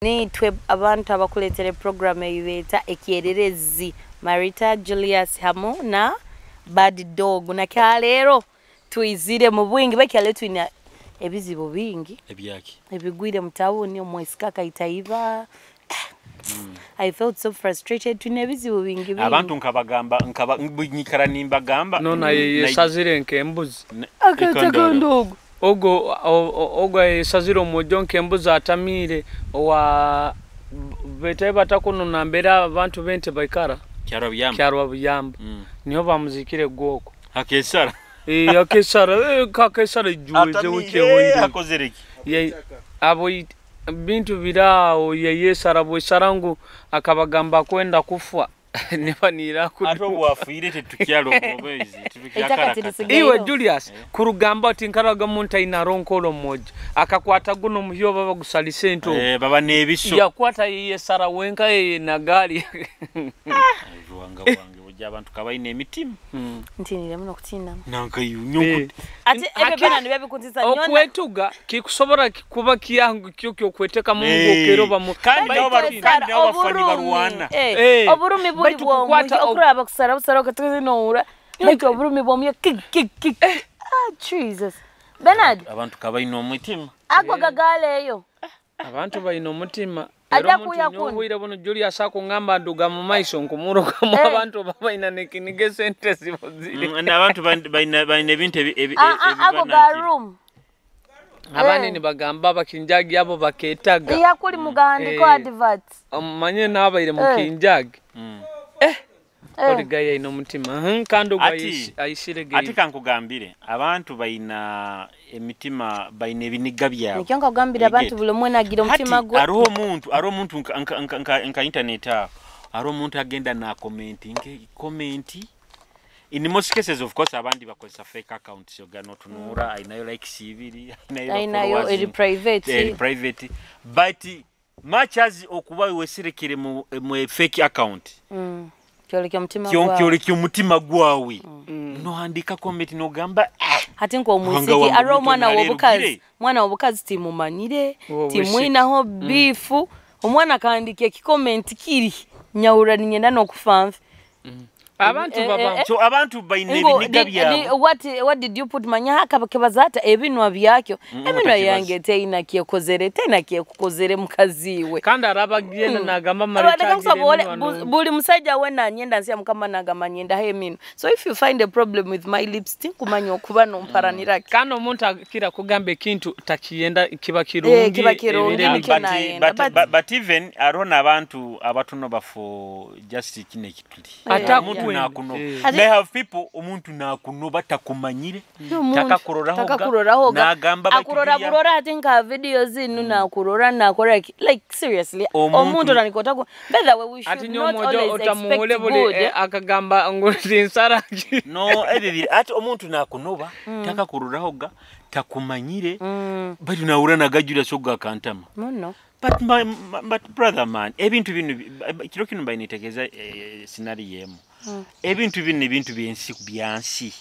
Nitwe abantu abakuleetera program eyibeeta Ekyererezi, Marita, Julius hamu na Bad Dog. Nakyaleero twizire mu bwingi, bakyaleero twina ebizibu bingi. Ebyaki? Ebigwire mu tawuni, omwesika kaitaiba. I felt so frustrated. Twina ebizibu bingi bingi. Abantu nkabagamba, nkaba nyikara nimbagamba. Nona yesazire nk'embuzi. Akataka ndogo. Ogo yesazire omwojo nk'embuzi atamiire owa betaye batakuno nambera abantu bente baikara. Kyarwa Buyamba. Kyarwa Buyamba. Niho bamuzikire gwoko. Hakesara. Hakesara, kakesara ijuweze wiki hoire. Akozereki. Ye abo bintu birao yeyesara bwesara ngu akabagamba kwenda kufa. Niba nira ku ato bwafuire tetukyalo obwezi Ettaka tirisigayo. Iwe Julius kurugamba ati nkaraga muntu aina ronkolo moja akakwata guno muhyo baba gusalise ento. Baba nebiso yakwata yeyesara wenka yeye nagali. Ruwanga wange bujja abantu kabaine emitima. Ntinire muno kutina nanka yunyonko. Ati ebyo bina nibyo bikuntisa nyona. Okwetuga kikusobora kuba kiyangu kyo kyo kweteka Mungu okeroba mu kandi nabo barukandi nabo bafani barwana. Oburumi buri bwo okuraba kusara busara okatuze noura. Baitu oburumi bwomye kik kik kik. Ah Jesus. Bernard, abantu kabaine omutima. Ako gagale eyo. Abantu baine omutima. Ajja kuya kuno. Bwire buno Julius akungamba nduga mu maiso nkumuruka mu abantu babaina nekinige sente zibozire. N'abantu baina ebintu ebi ako ga room. Abandi nibagamba bakinjagi abo baketaga. Iya kuli mugandiko advert. Manye nabaire mu kinjagi. Oligaya ino mutima. Kandi ayishire. Ati kankugambire abantu baina emitima baina ebiniga byabo. Nikyo nkagambira abantu buli omwe nagira omutima gwe. Hariho omuntu, hariho omuntu nka internet aho. Hariho omuntu agenda na comment, comment. In most cases of course abandi bakozesa fake accounts yogano tunura ainayo likes ibiri, ainayo eri private. Eri private. But much as okuba wesirekere mu fake account. Kyolekya omutima gwawe. Kyolekya omutima gwawe. Nohandika comment nogamba hati nko omwisiki ari omwana w'obukazi. Mwana w'obukazi timumanyire, timwinaho bifu. Omwana kandika ekikomenti kiri nyawura ninyenda n'okufa nfe. Abantu baba so abantu baine ebiniga byabo. What did you put manya hakabazata ebinwa byakyo. Ebinwa yange teina kyekozere, teina kyekukozere mukaziwe. Kandi arabagiyena nagamba marita. Buli musajja wena nyenda nsiya mukama nagamba nyenda hemino. So if you find a problem with my lips tinkumanya okuba nomparanira. Kandi omuntu akira kugamba ekintu takiyenda kiba kirungi. Kiba kirungi. But even arona abantu abatuno bafo just kine kituli. Ataku They have people omuntu nakunoba takumanyire takakuroraho nagamba akurora burora ati nka video zinu nakurora nakora like seriously omuntu nanikota by the way we should not always expect good. Akagamba ngo tinsara no ebyo ati omuntu nakunoba takakuroraho takumanyire bali naura nagajura soga kantama muno. But but brother man, ebintu bino kiro kino bayinitegeza scenario emu. Ebintu bino ebintu byensi byansi.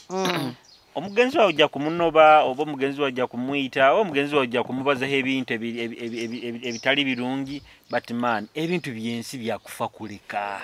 Omugenzi wawe ojja kumunoba oba omugenzi wawe ojja kumuyita oba omugenzi wawe ojja kumubazaho ebintu ebitali birungi, but man ebintu byensi byakufa kuleka.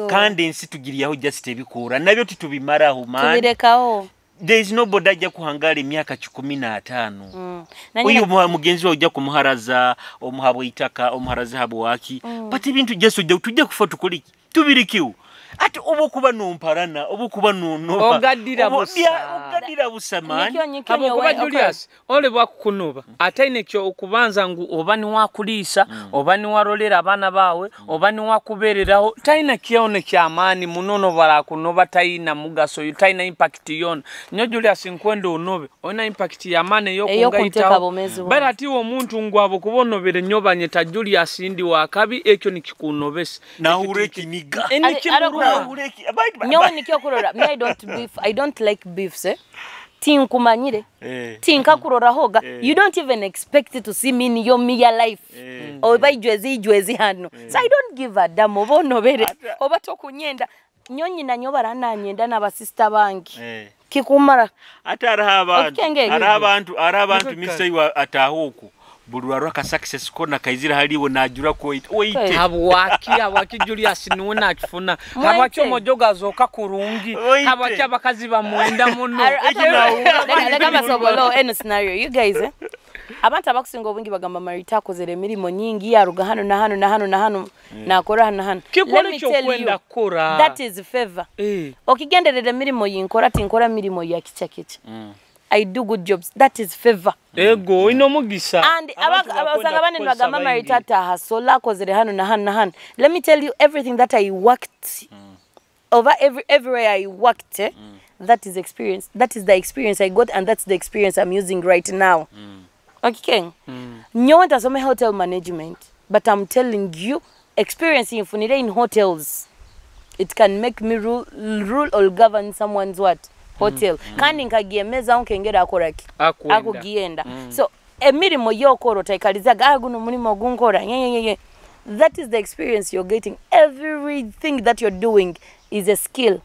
Kandi ensi tugiriyaho just ebikura nabyo titubimaraho man. Tubirekaho. There is nobody ajja kuhangala emyaka 15. Uyu mugenzi wawe ojja kumuharaza omuhabwa itaka omuharaza habwaki. But ebintu just ojja tujja kufa tukoliki tubirikiwo. Ati oba kuba nomparana oba kuba nonoba ogadira busa ogadira busa man. Habokuba Julius ole bwakukunoba ataine kyo okubanza ngu oba ni wakulisa oba ni warolera abana bawe oba ni wakubereraho taina kyone kyamaani munono barakunoba taina mugaso taina impact yona. Nyo Julius nkwenda onobe ona impact ya maani yokungaitaho bera ati omuntu ngwabo kubonobere nyobanye ta Julius ndi wakabi ekyo nikikunobesa nahure kiniga Nyowe nikyo kurora. Me I don't beef. I don't like beefs eh. Tinkumanyire. Tinkakurorahoga. You don't even expect to see me in your mere life. Oba ijwezi hano. So I don't give a damn oba onobere. Oba tokunyenda. Nyonyi na nyoba rananyenda n'abasista bangi. Kikumara. Ate araha abantu. Araha abantu Mr. Iwa atahuku. Buli lwarwa success kona kaizira haliwo najura ko oite. Habwaki Julius niwe nakifuna? Habwaki omojoga azoka kurungi? Habwaki abakazi bamwenda muno? Leka basobolo eno scenario you guys abantu abakusinga obungi bagamba Marita akozere emirimu nyingi yaruga hano na hano na hano na hano nakora hano na hano. Let me tell you, that is favor. Okigenderera emirimu yinkora tinkora mirimo ya kicha kicha. I do good jobs. That is favor. Ego ino mugisa. And abasanga bane bagamba Marita tahasola akozere hano na hano na hano. Let me tell you, everything that I worked over everywhere I worked, that is experience. That is the experience I got, and that's the experience I'm using right now. Okay, Nyowe ntasome hotel management, but I'm telling you, experience infunire in hotels, it can make me rule or govern someone's what hotel. Kandi nkagiemeza onkengera akoraki akugienda. So emirimo yokoro taikalizaga guno mulimo gunkora nye. That is the experience you're getting. Everything that you're doing is a skill.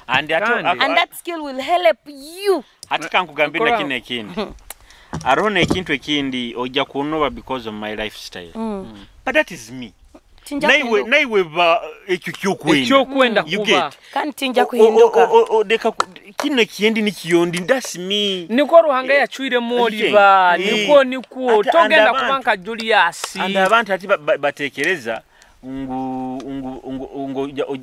And that skill will help you. Hati kankugambira kino ekindi. Aroho ekintu ekindi ojja kunoba because of my lifestyle. But that is me. Naiwe ba ekyo kyokwenda. You get. Kandi tinja kuhinduka. Deka kino kiendi ni kiyondi, that's me. Niko Ruhanga yachwire moli ba niko togenda kubanka Julius. And abantu ati batekereza ngu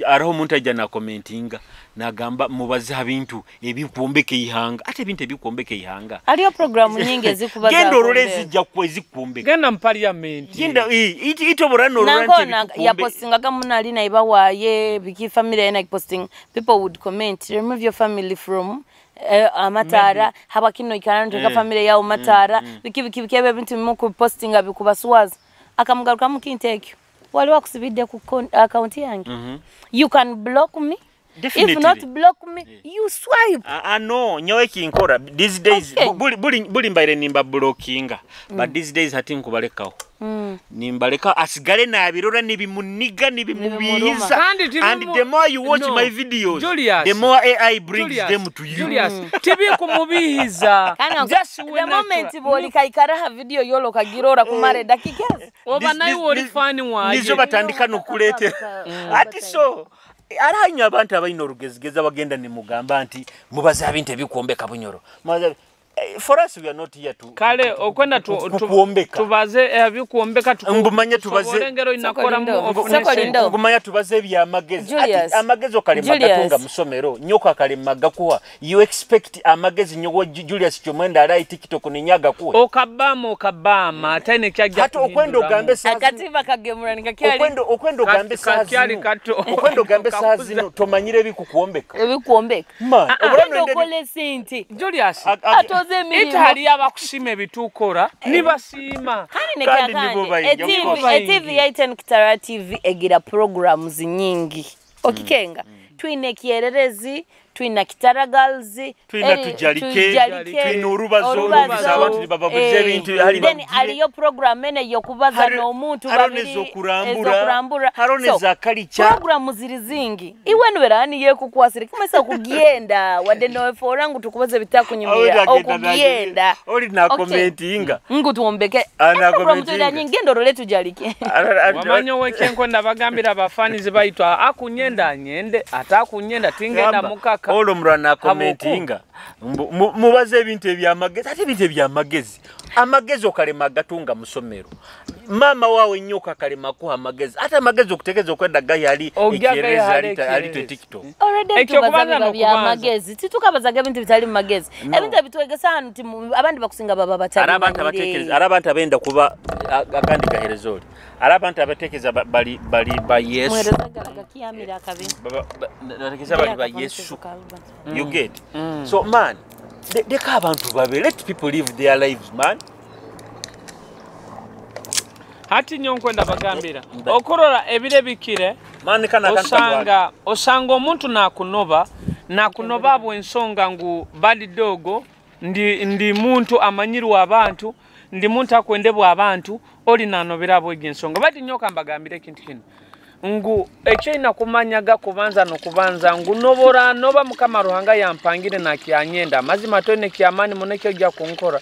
aroho omuntu ajja na commentinga nagamba mubaze abintu ebikuombeka ihanga ate ebintu ebikuombeka ihanga aliyo programu nyingi ezikubaza genda ololezi jja kwezikuombeka genda mu parliament genda itobora no rant ya postinga kama munali na ibawaye biki family yana posting people would comment remove your family from amatara haba kino ikana ntoka family yao matara biki biki biki ebintu muku postinga bikubaswaza akamugaruka mukintekyo wali wakusibidde ku account yange. You can block me. Definitely. If not block me, you swipe. No, nyowe kinkora these days buli mbaire nimba blockinga. But these days hati nkubalekaho. Nimbaleka asigale na abirora nibimuniga nibimubiza. And the more you watch my videos, Julius, the more AI brings Julius, them to you. Julius, tibikumubihiza. Just the moment boli kaikaraha video yolo kagirora kumare dakika. Oba nayo oli fani waje. Nizo batandika no kuletera. Ati so arahanya abantu abalina olugezigezi abagenda ne mugamba nti mubaze abintu ebikuombeka Bunyoro. For us we are not here to kale okwenda tubaze ebikuombeka mbumanye tubaze mbumanye tubaze ebyamagezi. Amagezi okalema gatunga musomero nyoka akalema gakuwa you expect amagezi nyowo Julius Chomwenda alai TikTok ninyaga kuwa okabama atene kyajja hata okwenda ogambe saa akativa kagemura nikakyali okwenda ogambe saa okwenda ogambe saa zino tomanyire ebikukuombeka ebikuombeka man okwenda okole sente Julius itali abakusima ebitukora nibasiima kandi TV ya 10 Kitara TV egira programs nyingi okikenga twine kiererezi twina Kitara Girls twina tujalike twina urubazo abantu bababuze ebintu hali then aliyo program ene yokubaza n'omuntu babiri ezokurambura harone za kalicha program ziri zingi iwe nwerani yekukwasira kumesa kugenda wadde no forangu tukubaze bitakunyumira okugenda oli na commentinga ngu tuombeke program tuida nyingi ndo role tujalike wamanyo wekenko ndabagambira abafani zibaitwa akunyenda nyende atakunyenda tingenda mukaka olo murana commentinga mubaze ebintu ebyamagezi ate ebintu ebyamagezi amagezi okalema gatunga musomero mama wawe nyoka kalema kuha amagezi ate amagezi okutegeza okwenda gayali ekyereza alito TikTok ekyo kubanza n'okubanza titukabazaga ebintu bitali mu magezi ebintu ebitwegesa hano abandi bakusinga baba batali abantu abatekereza abantu abenda kuba akandi gahereza oli abantu abatekereza bali ba Yesu batekereza bali ba Yesu you get so man leka abantu babe let people live their lives man. Hati nyonkwenda bagambira okurora ebire bikire osanga omuntu nakunoba abo ensonga ngu bali dogo ndi muntu amanyirwa abantu ndi muntu akwendebwa abantu oli nanobera abo ensonga bati nyoka mbagambire ekintu kino ngu ekyo kumanyaga kubanza nokubanza ngu nobora noba Mukama Ruhanga yampangire nakyanyenda mazima tone kyamani munekyo ojja kunkora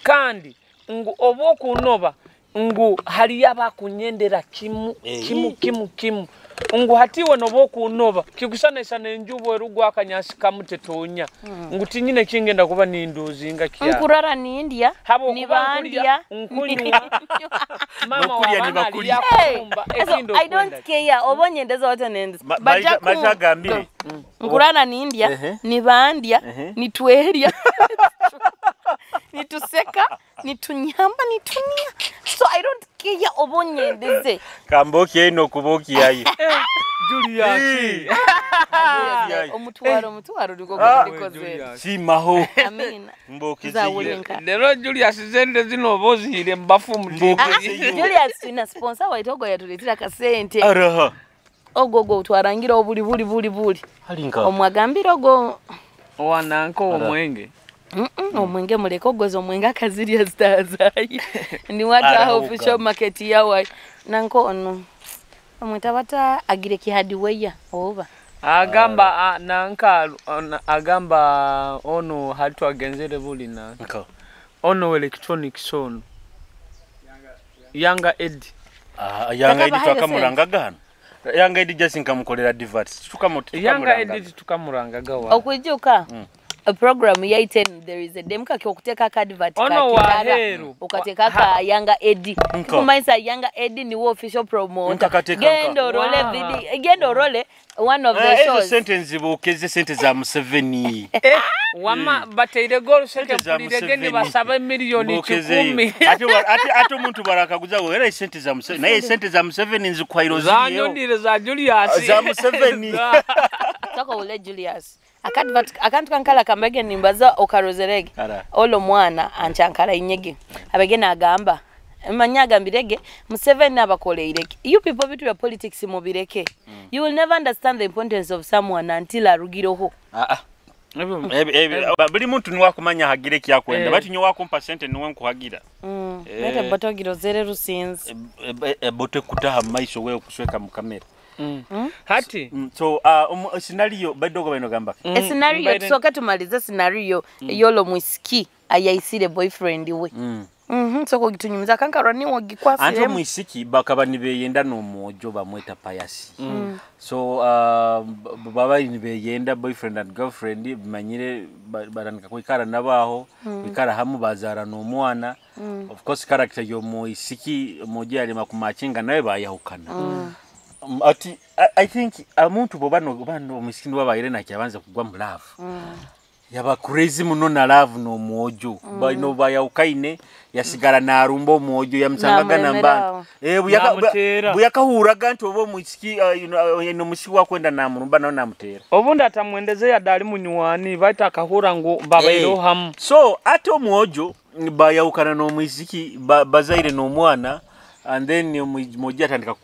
kandi Ngu obokunoba ngu haliyo abakunyendera kimu kimu kimu kimu ngu hatiwe nobokunoba kikusanisana enjubu erugwa akanyasi kamutetonya ngu tinyine kingenda kuba ninduzinga kya nkurara nindya nibandya nkunywa mama wa so, I don't care obonyendeza wote nendeza bajagambire nkurara nindya nibandya nitwerya nituseka nitunyamba nitunia. So I don't care obonyendeze kamboki eno kuboki yayi Julius omutwaro omutwaro ndiko simaho amina mbokiziyo lero Julius zende zino bozihire mbafu mutike Julius ina sponsor waitogo yatuletira kasente araha ogogo twarangira obuli buli buli buli halinka omwagambira ogo wananko omwenge omwenge muleko gozo omwenge akazirya zitazayi ni wata official market yawa nanko ono omwitabata agire kihadiweya oba agamba nanka agamba ono hatu agenzere buli na ono electronic son Yanga Ed Yanga Ed twakamuranga gano Yanga Ed just nkamukolera divert Yanga Ed tukamuranga gawa okwijuka a program ya 10 there is a demka kyokuteka ka advert ka kirara ukateka ka Yanga Ed kumaisa Yanga Ed ni wo official promoter gendo role video gendo role one of the shows sentence bukeze sente za Museveni wama bateire goal sente pulire basaba millioni 10 ate ate omuntu barakaguza era sente za Museveni naye sente za Museveni nzikwairo ziyo zanyondire za Julius za Museveni taka ule Julius akantu kankala kambege nimbaza okarozerege olo mwana anchankala inyege abegena agamba manyaga mbirege Museveni abakoleireke you people bitu ya politics mubireke you will never understand the importance of someone until arugiroho buli muntu niwa kumanya hagire kyakwenda bati nyowa kumpa sente niwe nkuhagira bete botogirozere rusinzi bote kutaha maiso wewe kusweka mu kamera Hati so scenario badogo bano gamba scenario tusoka tumalize scenario yolo mwisiki ayaisire boyfriend we soko gitunyumiza kankarwa ni wagikwasire anto mwisiki bakaba nibeyenda n'omwojo bamweta Payasi so baba nibeyenda boyfriend and girlfriend bimanyire baranika kwikara nabaho kwikara hamu bazara n'omwana of course character yo mwisiki mojo yalema kumachinga nawe bayahukana ati I think omuntu bobano bano omusikini wabaire nakyabanza kugwa mu love yaba crazy muno na love no mwojo bano bayawukaine yasigara narumba omwojo yamusangaga namba buyakahuraga nti obo omusiki no musiki wakwenda namurumba nawo namutera obundi atamwendeze yadali munywani baita akahura ngu babairo hamu so ate omwojo bayawukana n'omwisiki bazaire n'omwana and then moja atandika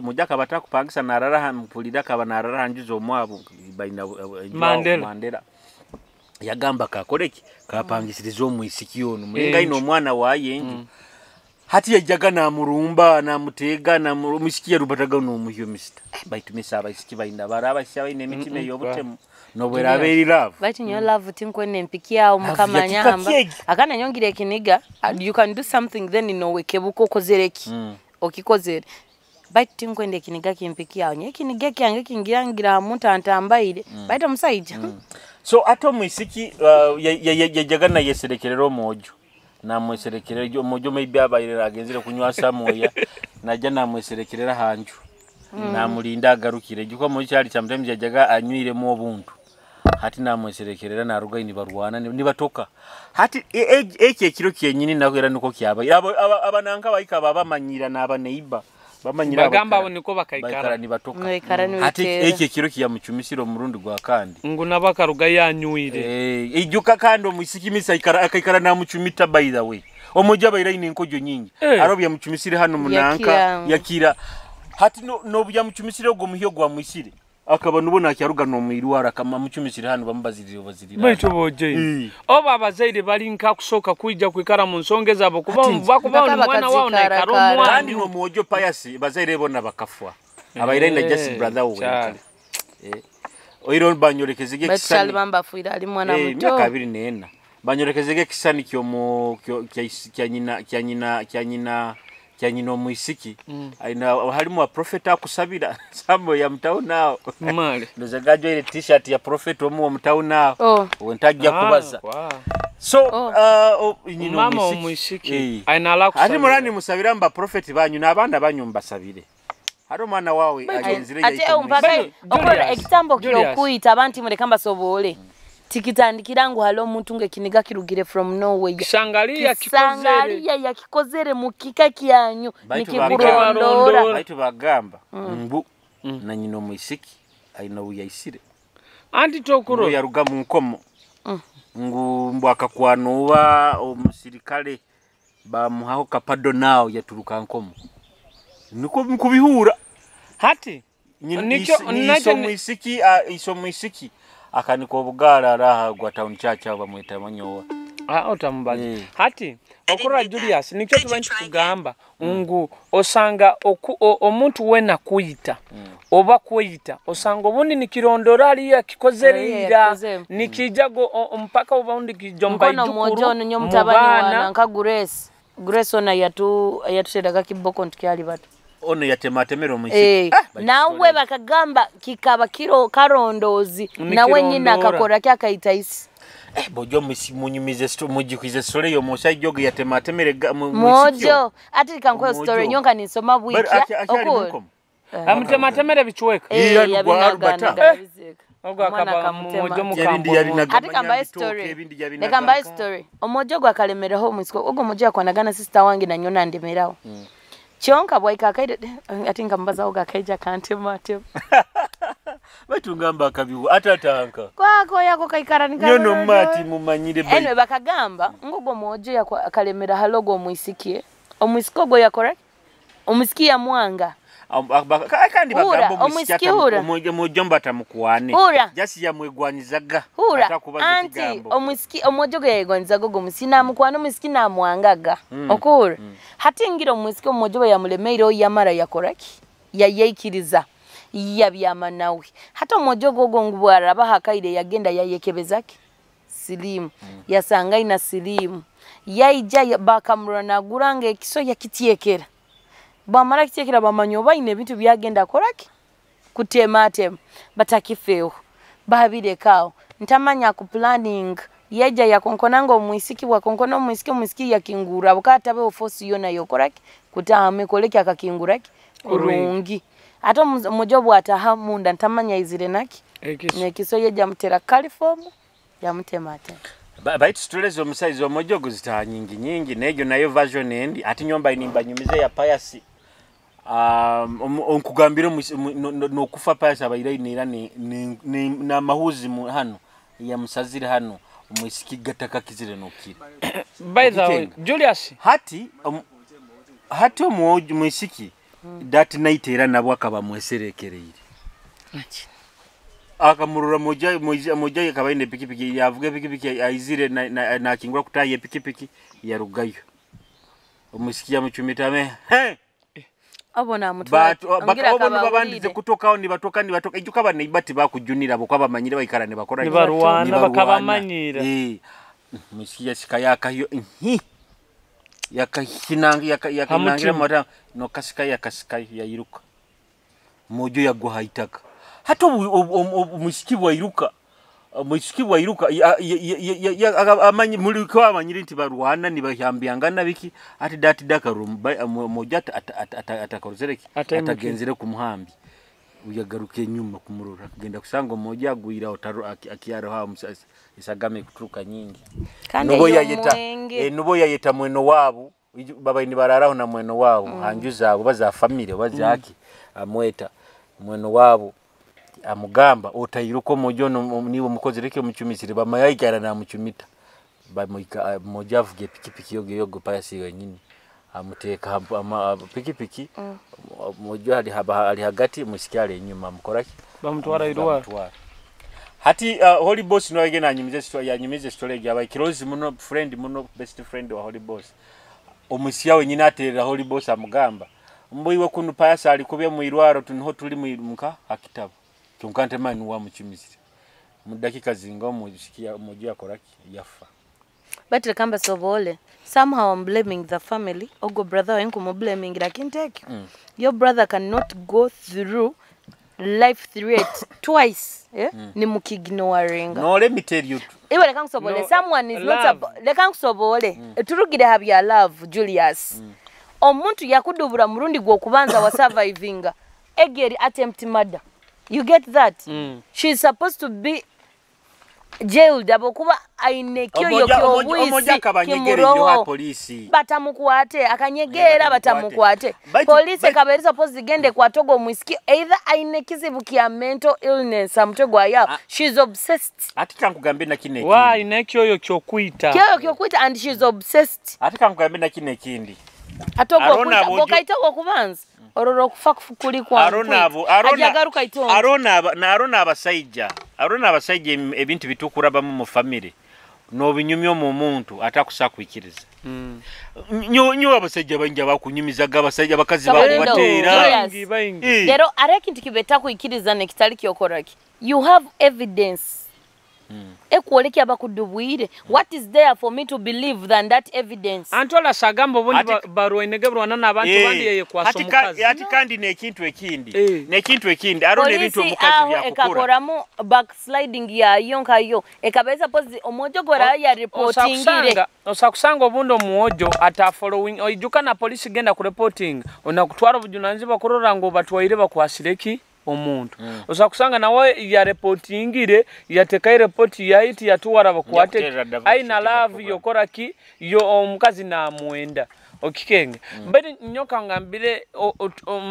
moja akabata kupangisa narara mpulira akaba narara njuzo omwabo baina Mandela yagamba kakoleki kapangisiriza omwisiki ono mulenga ino omwana waye enju hati yajaga namurumba namutega namusiki yarubataga n'omuhyo mister baitumisa abaisiki baina baraba baina emitima ey'obutemu nobwera aberi love bati nyo love tinkwene mpikia omukama nyamba akana nyongire ekiniga you can do something then nowekebuko okozereki okikozere bati tinkwende ekiniga kimpikia nyo ekiniga kyange kingirangira omuntu antambaire baita omusaija so ate omwisiki yajaga nayeserekerera omwojo namweserekerera omwojo maybe abaire agenzire kunywa samoya najja namweserekerera hanju namulinda agarukire juko mu kyali sometimes yajaga anywiremu obuntu hati namweserekerera naruga ni barwana nibatoka hati eki ekiro kyenyini nakwera nuko kyaba abananka bayika babamanyira n'abaneiba bamanyira bagamba abo niko bakaikara nibatoka hati eki ekiro kiyamucumisira omurundi gwa kandi ngu nabakaruga yanywire ijuka kandi omusiki misa akaikara namucumita by the way omuja baira ine enkojo nyingi aro byamucumisire hano munanka yakira hati no byamucumisire ogwo muhyo gwa mwisire akaba nubona akyaruga no mwirwara kama mucumisire hano bamubazirire bazirira baitu boje oba abazaire bali nka kusoka kuija kwikara mu nsonge zabo kuba bakuba mwana wao na ikaro mwana kandi no mwojo Payasi bazaire bona bakafwa abaire na just brother we oiro banyorekezege kisani bamba fuira ali mwana muto myaka 24 Banyorekezege ekisani kyomu kya nyina kya nyina kya nyina kya nyina omwisiki. Aina halimu wa prophet akusabira samo ya mtaunao. Male. Ndoza gajwaire t-shirt ya prophet omu wa mtaunao. Oh. Wentajja kubaza. Wow. So nyina Mama omwisiki. omwisiki aina ala Ati murani musabira mba prophet banyu n'abaana banyu mbasabire. Hari omwana wawe agenzire Ate yaita ompaka Baitu, okorora Julius, ekitambo Julius. kyokuyita abantu muleka mbasobole. Tikitandikira ngu hali omuntu ng'ekiniga kirugire from nowhere. Kisangaliya kikozere. Kisangaliya yakikozere mu kika kyanyu Baitu nikikurondora. Baitu bagamba mbu na nyina omwisiki aina uyaisire. Anti tokuro. Yaruga mu nkomo. Ngu mbu akakwanuba omusirikale bamuhaho kapado nao yaturuka nkomo. Niko mukubihura. Hati Nikyo iso mwisiki iso mwisiki akanika obugara araha gwa town church abo bamwita manyowa. Otamubaza. Hati okura Julius nikyo tuba kugamba ngu osanga omuntu wena kuyita oba kweyita osanga obundi nikirondora aliya kikozere ira nikijago mpaka obundi kijomba ijukuru mwojo nyo mutabani wana nka Grace Grace ona yatuteraga kiboko ntukyali bato ono yatematemera omwisiki nawe bakagamba kikaba kiro karondozi nawe nyina akakora kyakaita isi. Bojo munyumize mujikuize story yo musajja ogo yatematemere mojo ati kankoyo story nyonka nisoma bwikya okwo amutematemere bichweka ogwo akaba mojo mukambo ati kambaye story leka mbaye story omojo gwa kalemereho omwisiko ogwo mojo yakwanagana sister wange na nyona ndemerawo kyonka bwaika akaide ati ngambaza oga akaija kantematema batungamba akabihu atatanka kwako yako kaikara nyono mati mumanyire bai anyway bakagamba ngogo mojo yako akalemera halogo omwisikie omwisiko go yakora omwisiki ya mwanga kandi bagamba omwisiki omujomba tamukuane jasi yamwegwanyizaga atakubaza kigambo anti omwisiki omojo go yegwanyizaga go musina mukwana omwisiki na mwangaga okura hatingira omwisiki omojo yamulemeire yamara yakoraki yayeikiriza yabyama nawe hata omojo gogo ngubwara bahakaire yagenda yayekebezaki silimu yasanga ina silimu yaija bakamurana guranga ekiso yakityekera bamara kityekera bamanyo baine ebintu byagenda koraki kutema atema batakifeho babirekawo ntamanya ku planning yaija yakonkonanga omwisiki wakonkona omwisiki omwisiki yakingura bukatabe ofosi yona yokoraki kutahame koleki akakinguraki kurungi ate omujo bwataha munda ntamanya izire naki nekiso yeja mutera caliform yamutema ate baitu stories omusaizi omujogo zitaha nyingi nyingi nejo nayo version endi ati nyomba inimba nyumize ya Pius onkugambira nokufa Pius abaira inera na mahuzi hano ya musazire hano omwisiki gataka kizire nokira. By the way Julius hati hati omwisiki that night era nabo akaba mweserekereire akamurura moja moja akabaine pikipiki yavuga pikipiki aizire na kingura kutaye pikipiki yarugayo omusiki yamuchumitame he abona mutwa bakabona babandize kutoka ni batoka ni batoka ijuka bana ibati bakujunira bokwa bamanyire baikara ne bakora nibarwana bakabamanyira musiki yasika yakayo yakahinanga yakahinangira mata no kasika yakasika yayiruka mojo yagwa haitaka hata omusiki bwairuka omusiki bwairuka amanyi muri ko amanyire nti barwana nibahyambyangana biki ati dati dakarum mojo atakorozereki atagenzere ku muhambi uyagaruke nyuma kumurora kugenda kusanga omojo agwira otaro akiaro isagame kuturuka nyingi nubo yayeta nubo yayeta mweno wabo baba ni bararaho na mweno wabo hanju zabo baza family bazaki amweta mweno wabo amugamba otayiruko mojo niwo mukozereke muchumisire bamayayikara na muchumita bamuika moja avuge pikipiki yogo yogo Pius wenyini amuteka pikipiki mojo ali hagati musikale enyuma mukoraki bamutwara irwa hati Holy Boss no again anyumize story yanyumize story yaba close muno friend muno best friend wa Holy Boss omusiya wenyini aterera Holy Boss amugamba mboiwe kunu Pius alikubye mu irwaro tuniho tuli mu muka akitabo kyonka ntemani wa muchumisire mu dakika zinga omusikiya mojo yakoraki yafa. But reka mbasobole, somehow I'm blaming the family. Ogo brother wawe nkumublaming, lakini tekyo your brother cannot go through life threat twice, eh? Ni mukignoringa. No, let me tell you. Iwe reka nkusobole. No, someone is not love. Reka nkusobole. Turugire ha bya love, Julius. Omuntu yakudubura murundi gwokubanza wa survivinga egeri attempt murder. You get that? She's supposed to be jailed abokuba aine kyoyo Omoja kyobwisi akabanyegere nnyo ha kimuroho. poliisi. Batamukwate akanyegera, Batamukwate. batamukwate. Baitu- Polisi baitu- ekaba eri supposed igende kwatoga omwisiki, either aine kizibu kya mental illness amutwe gwayo. She's obsessed. Ate kankugambe na kino Wa ekindi. ina ekyoyo kyokwita. Kyoyo kyokwita and she's obsessed. Ate kankugambe na kino ekindi. Atoga Arona okwita abojo- bokaita okubanza orora okufa kuli kwa Arona abo Arona ajagaruka itongo. Arona aba na Arona abasajja. Arona abasajja ebintu bitukurabamu mu family. N'obinyumya omu muntu atakusa kwikiriza. Nyo abasajja bangi abakunyumizaga abasajja abakazi Sababu bakubateera. Julius. Baingi, baingi. Eh. Lero ari ekintu kibeta kwikiriza nekitali kyokoraki. You have evidence. Ekwoleka abakudubwire. What is there for me to believe than that evidence? Antola sagamba obundi Ati- barwainege burwana n'abantu Eh, bandi yeyekwasa ati omukazi. ati kandi n'ekintu ekindi. Eh. N'ekintu ekindi Arona ebintu Polisi omukazi aho byakukora. ekakoramu backsliding yayo nkayo ekaba suppose omwojo gora ya reportingire. Osakusanga obundi omwojo ata following oijuka na polisi genda ku reporting onakutwara obujunanizibwa kurora ngu batwaire bakwasire ki omuntu. Osakusanga nawe ya reportingire yatekayo report yaiti yatuwara bakwate Yakuterera dava aina kushitira love program. yokora ki yo omukazi namwenda okikenge. Bali nyoka ngambire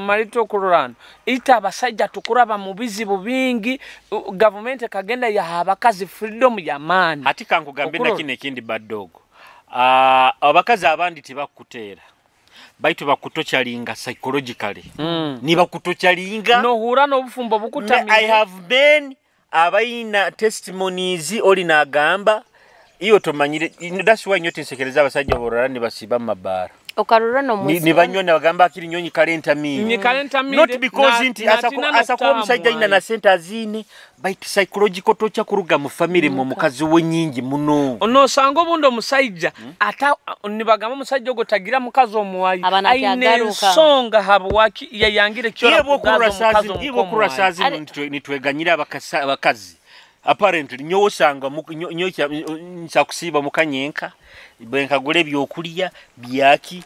malito kurorano ita abasajja tukuraba mu bizibu bingi, gavumenti kagenda yaha abakazi freedom ya maani. Ati kankugambe na Okurora. kino ekindi baddogo. Abakazi abandi tebakuteera baitu bakutokyalinga psychologically. Nibakutokyalinga. Nohura n'obufumbo bukutamire. I have been abaina testimonies oli nagamba iyo tomanyire, that's why nyote nsekereza abasajja borora nibasiba mu mabaara. Okarora no mwisi. Nibanywa nabagamba akiri nyonyi kalenta mire. Nyi kalenta mire, Not because nti asako omusajja ina na sente azine baitu psychological torture kuruga mu family mu mukazi we nyingi muno. Onosanga obundi omusajja ata nibagamba omusajja ogwo tagira mukazi omuwayi. Abana Aine akyagaruka. ensonga habwaki yayangire kyora Iye bwokurura kugaza sazi, omukazi iye bwokurura omukomuwayi. sazi nitweganyira abakazi. Apparently nyowe osanga nsakusiiba mukanyenka bwe nkagula ebyokulya byaki.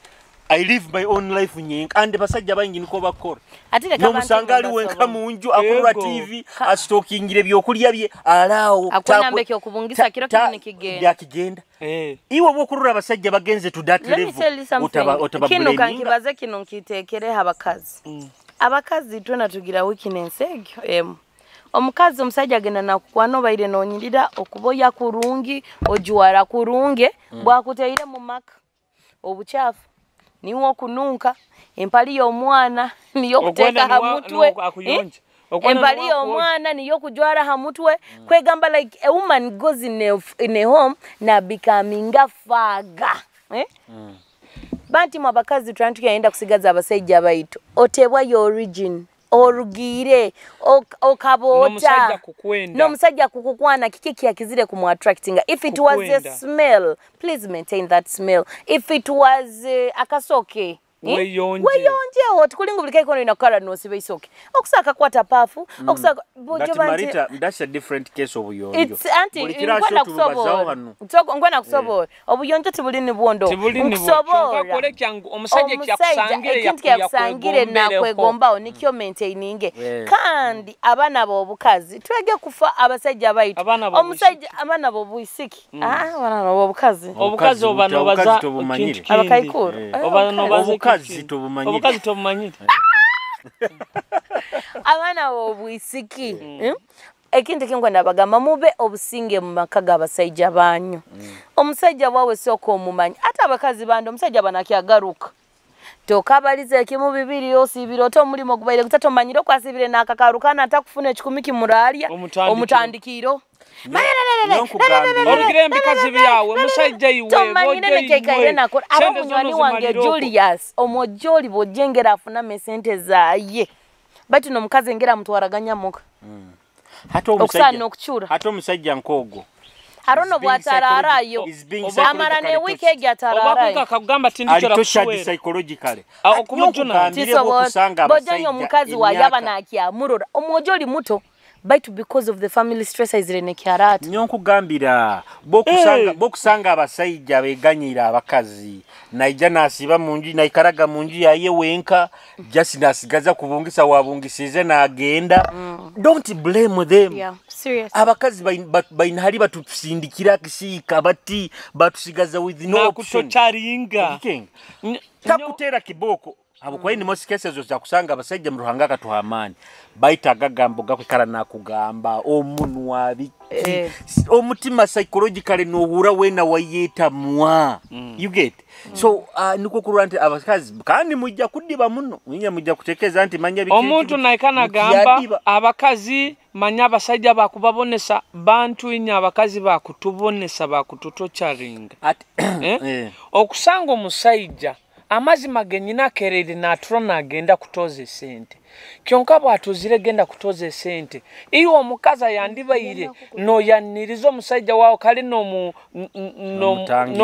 I live my own life nyenka and basajja bangi niko bakora. Ate leka N'omusanga abantu ali wenka basobola. mu nju akulura Ego. TV asitokingira ebyokulya bye alaawo. Akuna mbeki okubungisa kiro kino nikigenda. Byakigenda. Iwe bwokurura abasajja bagenze to that Let me level. tell you something. Otaba Kino blaminga. kankibaze kino nkiteekereho abakazi. Abakazi twena tugira weakness egyo emu. Omukazi omusajja agenda nakukwana obaire nonyirira okuboya kurungi ojuwara kurunge bwakuteire mu maka obukyafu niwe okununka empali y'omwana niyo okuteeka Ogwenda ha niwa- mutwe. niwa akuyonja. Ogwenda Empali niwa y'omwana niyo kujwara ha mutwe. Kwegamba like a woman goes in a home na becominga faga. Banti mwe abakazi turantukyaenda kusigaza abasajja baitu otebwa your origin orugire okaboota N'omusajja kukwenda. N'omusajja kukukwana kiki kyakizire kumu attractinga. If it was a Kukwenda. smell, please maintain that smell. If it was akasoke, Weyonje. Weyonjewo tikulinga buli kaikono inakukara nosiba isoke okusaka kwata pafu okusaka But bojo banti Marita, that's a different case obuyonjo. It's anti Buli kira nkwenda kyo tububazaho kusobola. hano. Nsoko nkwenda kusobola. Obuyonjo tibuli ni bwondo. Tibuli ni bwo. Nkusobola. Kyonka kole kyangu, omusajja kyakusangire ekintu kyakusangire nakwegombawo nikyo maintaininge. Kandi abaana b'obukazi twege kufa abasajja baitu. Abaana b'obwisiki. Omusajja abaana b'obwisiki. Abaana b'obukazi. Obukazi oba nobaza Obukazi tobumanyire. kintu kindi. Abakaikuru. Oba nobaza Obukazi kintu kindi. tobumanyire. Obukazi tobumanyire. Abaana b'obwisiki. Ekintu kinkwenda bagamba mube obusinge mu maka g'abasajja banyu. Omusajja wawe sooka omumanyi. Ate abakazi bandi omusajja banakyagaruka. Tokabaliza ekimu bibiri osiibire ate omulimu ogubaire guta tomanyire okwasiibire n'akakarukana atakufuna ekikumi kimuraalya Omutandikiro. omutandikiro. Olugire embikazi byawe omusajja iwe Tomanyire bojja nekeikaire iwe. nakora. Aba Sente munywani zona wange ozimalira okwo. Julius omwojoli bw'ojengera afunamu esente zaaye. Baitu n'omukazi engeri amutwaraganya muka. Hata Okusaana omusajja n'okukyura. Hata omusajja nk'ogwo. Arono bwatararayo amara ne wiki egi atararayo akagamba tindi kuswera psychologically okumujuna tisobola omukazi wa yaba nakyamurora omwojo oli muto baitu because of the family stress aizire nekyarata. Nyonkugambira bokusanga abasajja beganyira abakazi naija nasiba munju naikaraga munju yaye wenka just nasigaza kubungisa wabungisize nagenda. Don't blame them. Yeah, serious. Abakazi bainahali batusindikira kisika bati batusigaza with no option. Nakutocharinga. Takutera kiboko. Abo kwa ini most cases za kusanga abasajja mu Ruhanga akatuha amani baita agagambo gakwikara nakugamba omunwa biki omutima psychologically nohura wena wayeta mwa. You get. So niko kurura nti abakazi kandi mujja kudiba muno mwinya mujja kutekeza nti manya biki omuntu naikana gamba abakazi manya abasajja bakubabonesa bantu inya abakazi bakutubonesa bakututocharinga. Okusanga omusajja amazima genyina kerere natrona agenda kutoza sente. Kyonka bwatuzire genda kutoza sente. Iyo omukaza yandibaire no yanirizo omusajja wawo kale no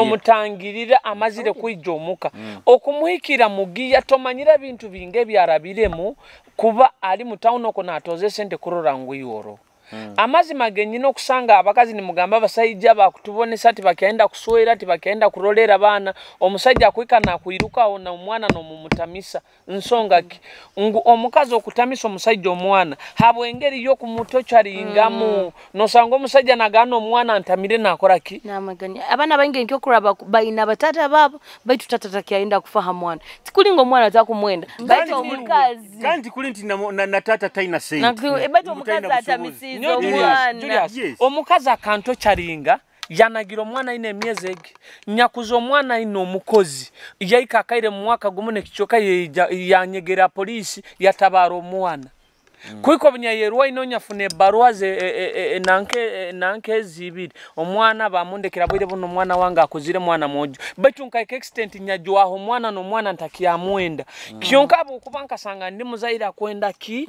mutangirira amazire kwijja omuka. Okumuhikira mugiya tomanyira bintu binge byarabiremu kuba ali mu town oko natoze sente kurora ngwiyoro. Amazima genyina okusanga abakazi ni mugamba abasajja bakutubonesa ati bakenda kuswera ati bakenda kurolera bana omusajja akwika na kuiruka na omwana no mumutamisa nsonga ki ngu omukazi okutamisa omusajja omwana habwengeri yo kumutocharingamu nosanga omusajja nagana omwana ntamire nakora ki namaganya abana bange nkyo kuraba baina batata babo baitu tata takyaenda kufaha mwana tikulinga omwana takumwenda baitu omukazi kandi kuli nti na tata taina sente baitu omukazi atamisi. Julius, yes. Omukazi akanto charinga yanagira omwana ine emyezi egi nyakuza omwana ine omukozi yaika akaire mu mwaka gumu nekichoka yanyegera polisi yatabara omwana. Kuiko bunyayerwa ino nyafune barua ze nanke zibiri omwana bamundekera bwire buno omwana wange akuzire mwana mojo baitu nkaika extent nyajwaho omwana no mwana ntakyamwenda. Kyonka abo kuba nkasanga ndi muzaira kwenda ki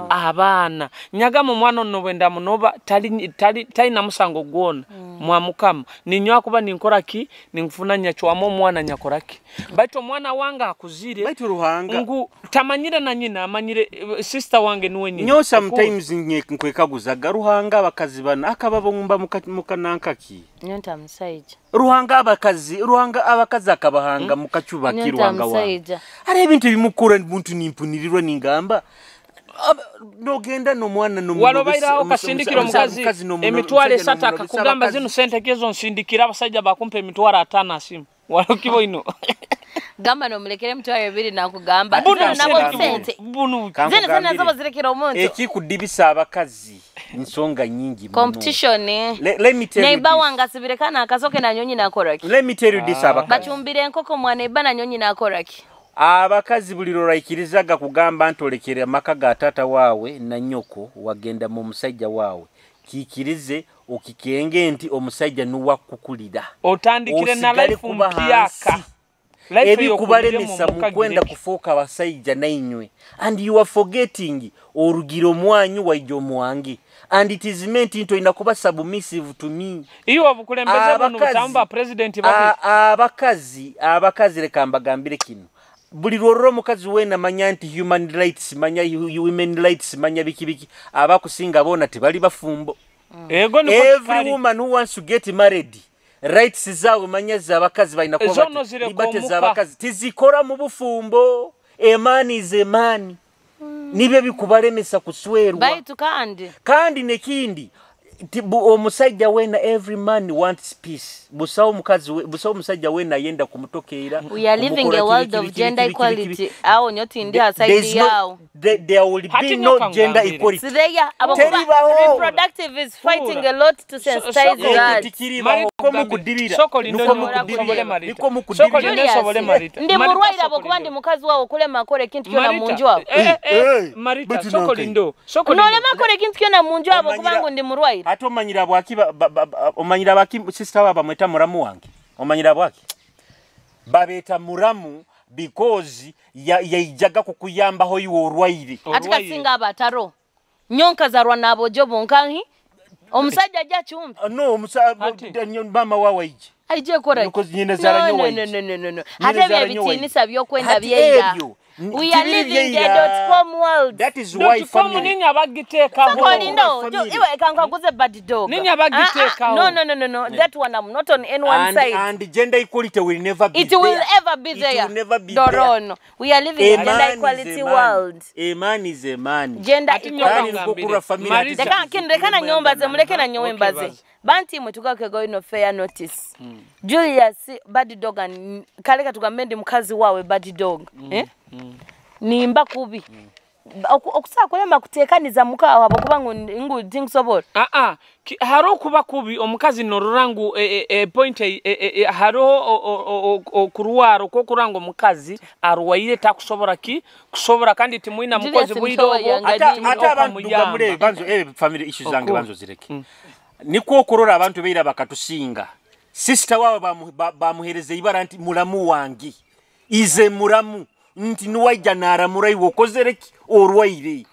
abaana nyagamo omwana no bwenda munoba tali tali musango gwona mwamukama ninywa kuba ninkora ki ninkufuna nyachwamo omwana nyakora ki baitu omwana wange akuzire baitu Ruhanga ngu tamanyire na nyina amanyire sister wange nuwe. Nyo sometimes nkwekaguzaga Ruhanga abakazi bana akababumba mukanankaki nyonta musaija Ruhanga abakazi Ruhanga abakazi akabahanga mukachubaki Ruhanga wange ari ebintu bimukura muntu nimpunirirwa ningamba nogenda no mwana no walobaira okasindikira omukazi emitwalo 3 akakugamba zino sente kezo nsindikira abasajja bakumpa emitwalo 5 asimu walokibo ino gamba no mulekere mutwalo 2 nakugamba nabo sente zino nazo bazirekera omuntu ekikudibisa abakazi nsonga nyingi muno competition let me tell you neighbor wange asibirekana akasoke na nyonyi nakoraki let me tell you this abakazi bachumbire enkoko mwana eba na nyonyi nakoraki abakazi buli lw'oikirizaga kugamba ntolekere amaka ga tata waawe na nyoko wagenda mu musajja waawe kikirize okikenge nti omusajja nuwa kukulira otandikire na life mpyaka ebikubalemesa mukwenda kufuuka abasajja nainywe and you are forgetting orugiro omwanyu waija omwange and it is meant nti olina kuba submissive to me. Iyo obukulembeze buno butamba president babi abakazi leka mbagambire kino buli lworora omukazi wena manya nti human rights manya women rights manya biki biki abakusinga bona tebali bafumbo. Every woman who wants to get married rights zawe manya z'abakazi balina kuba liberty z'abakazi tizikora mu bufumbo. A man is a man. Nibyo bikubalemesa kuswerwa baitu kandi nekindi omusajja wena every man wants peace. Busawo mukazi busawo musajja wena yenda kumutokeera. We are living a world of gender equality. Awo nyoti ndi aside yao. There will be no gender equality. Reproductive is fighting a lot to sensitize that. Ndi murwaira bokuba ndi mukazi wawo kulema akore kintu kyona munju wawo. Marita sokolindo. Nolema akore kintu kyona munju wawo kubanga ndi murwaira. Ate omanyira bwaki omanyira baki sister wa bamweta muramu wange. Omanyira bwaki babeta muramu because yaijaga kukuyambaho iwe orwaire. Ati kasinga abataro nyonka zarwa nabojo bonkanhi Omusajja ajja chumbi. No, mama wawe aije. Aije kora. Nyina zara nyo waije. No. Hata ebyo ebitiinisa by'okwenda byenda. We are living in a .com world. That is why family. Ninyi abagiteekaho. Sakolindo, iwe kankaguze bad dog. Ninyi abagiteekaho. No. That one I'm not on any one side. And gender equality will never be there. It will ever be there. It will never be Dorono. We are living in a gender equality world. A man is a man. Gender equality. Lekana nyombaze, muleke na nyombaze. Banti mwe tukake go ino fair notice. Julius bad dog and kaleka tugamende mukazi wawe bad dog. Nimba kubi. Okusa kulema kutekaniza muka wabo kubanga ngu tinkusobola. Haro kuba kubi omukazi norurangu point haro okuruwaro kokurango omukazi arwaire takusobora ki kusobora kandi timuina mukozi bwirobo ata abantu dugamule banzo family issues zange banzo zireke. Niko okurora abantu beira bakatusinga. Sister wawe bamuhereze ibara nti mulamu wangi. Ize muramu. Nti nuwaija naramura iwe okozereki orwaire.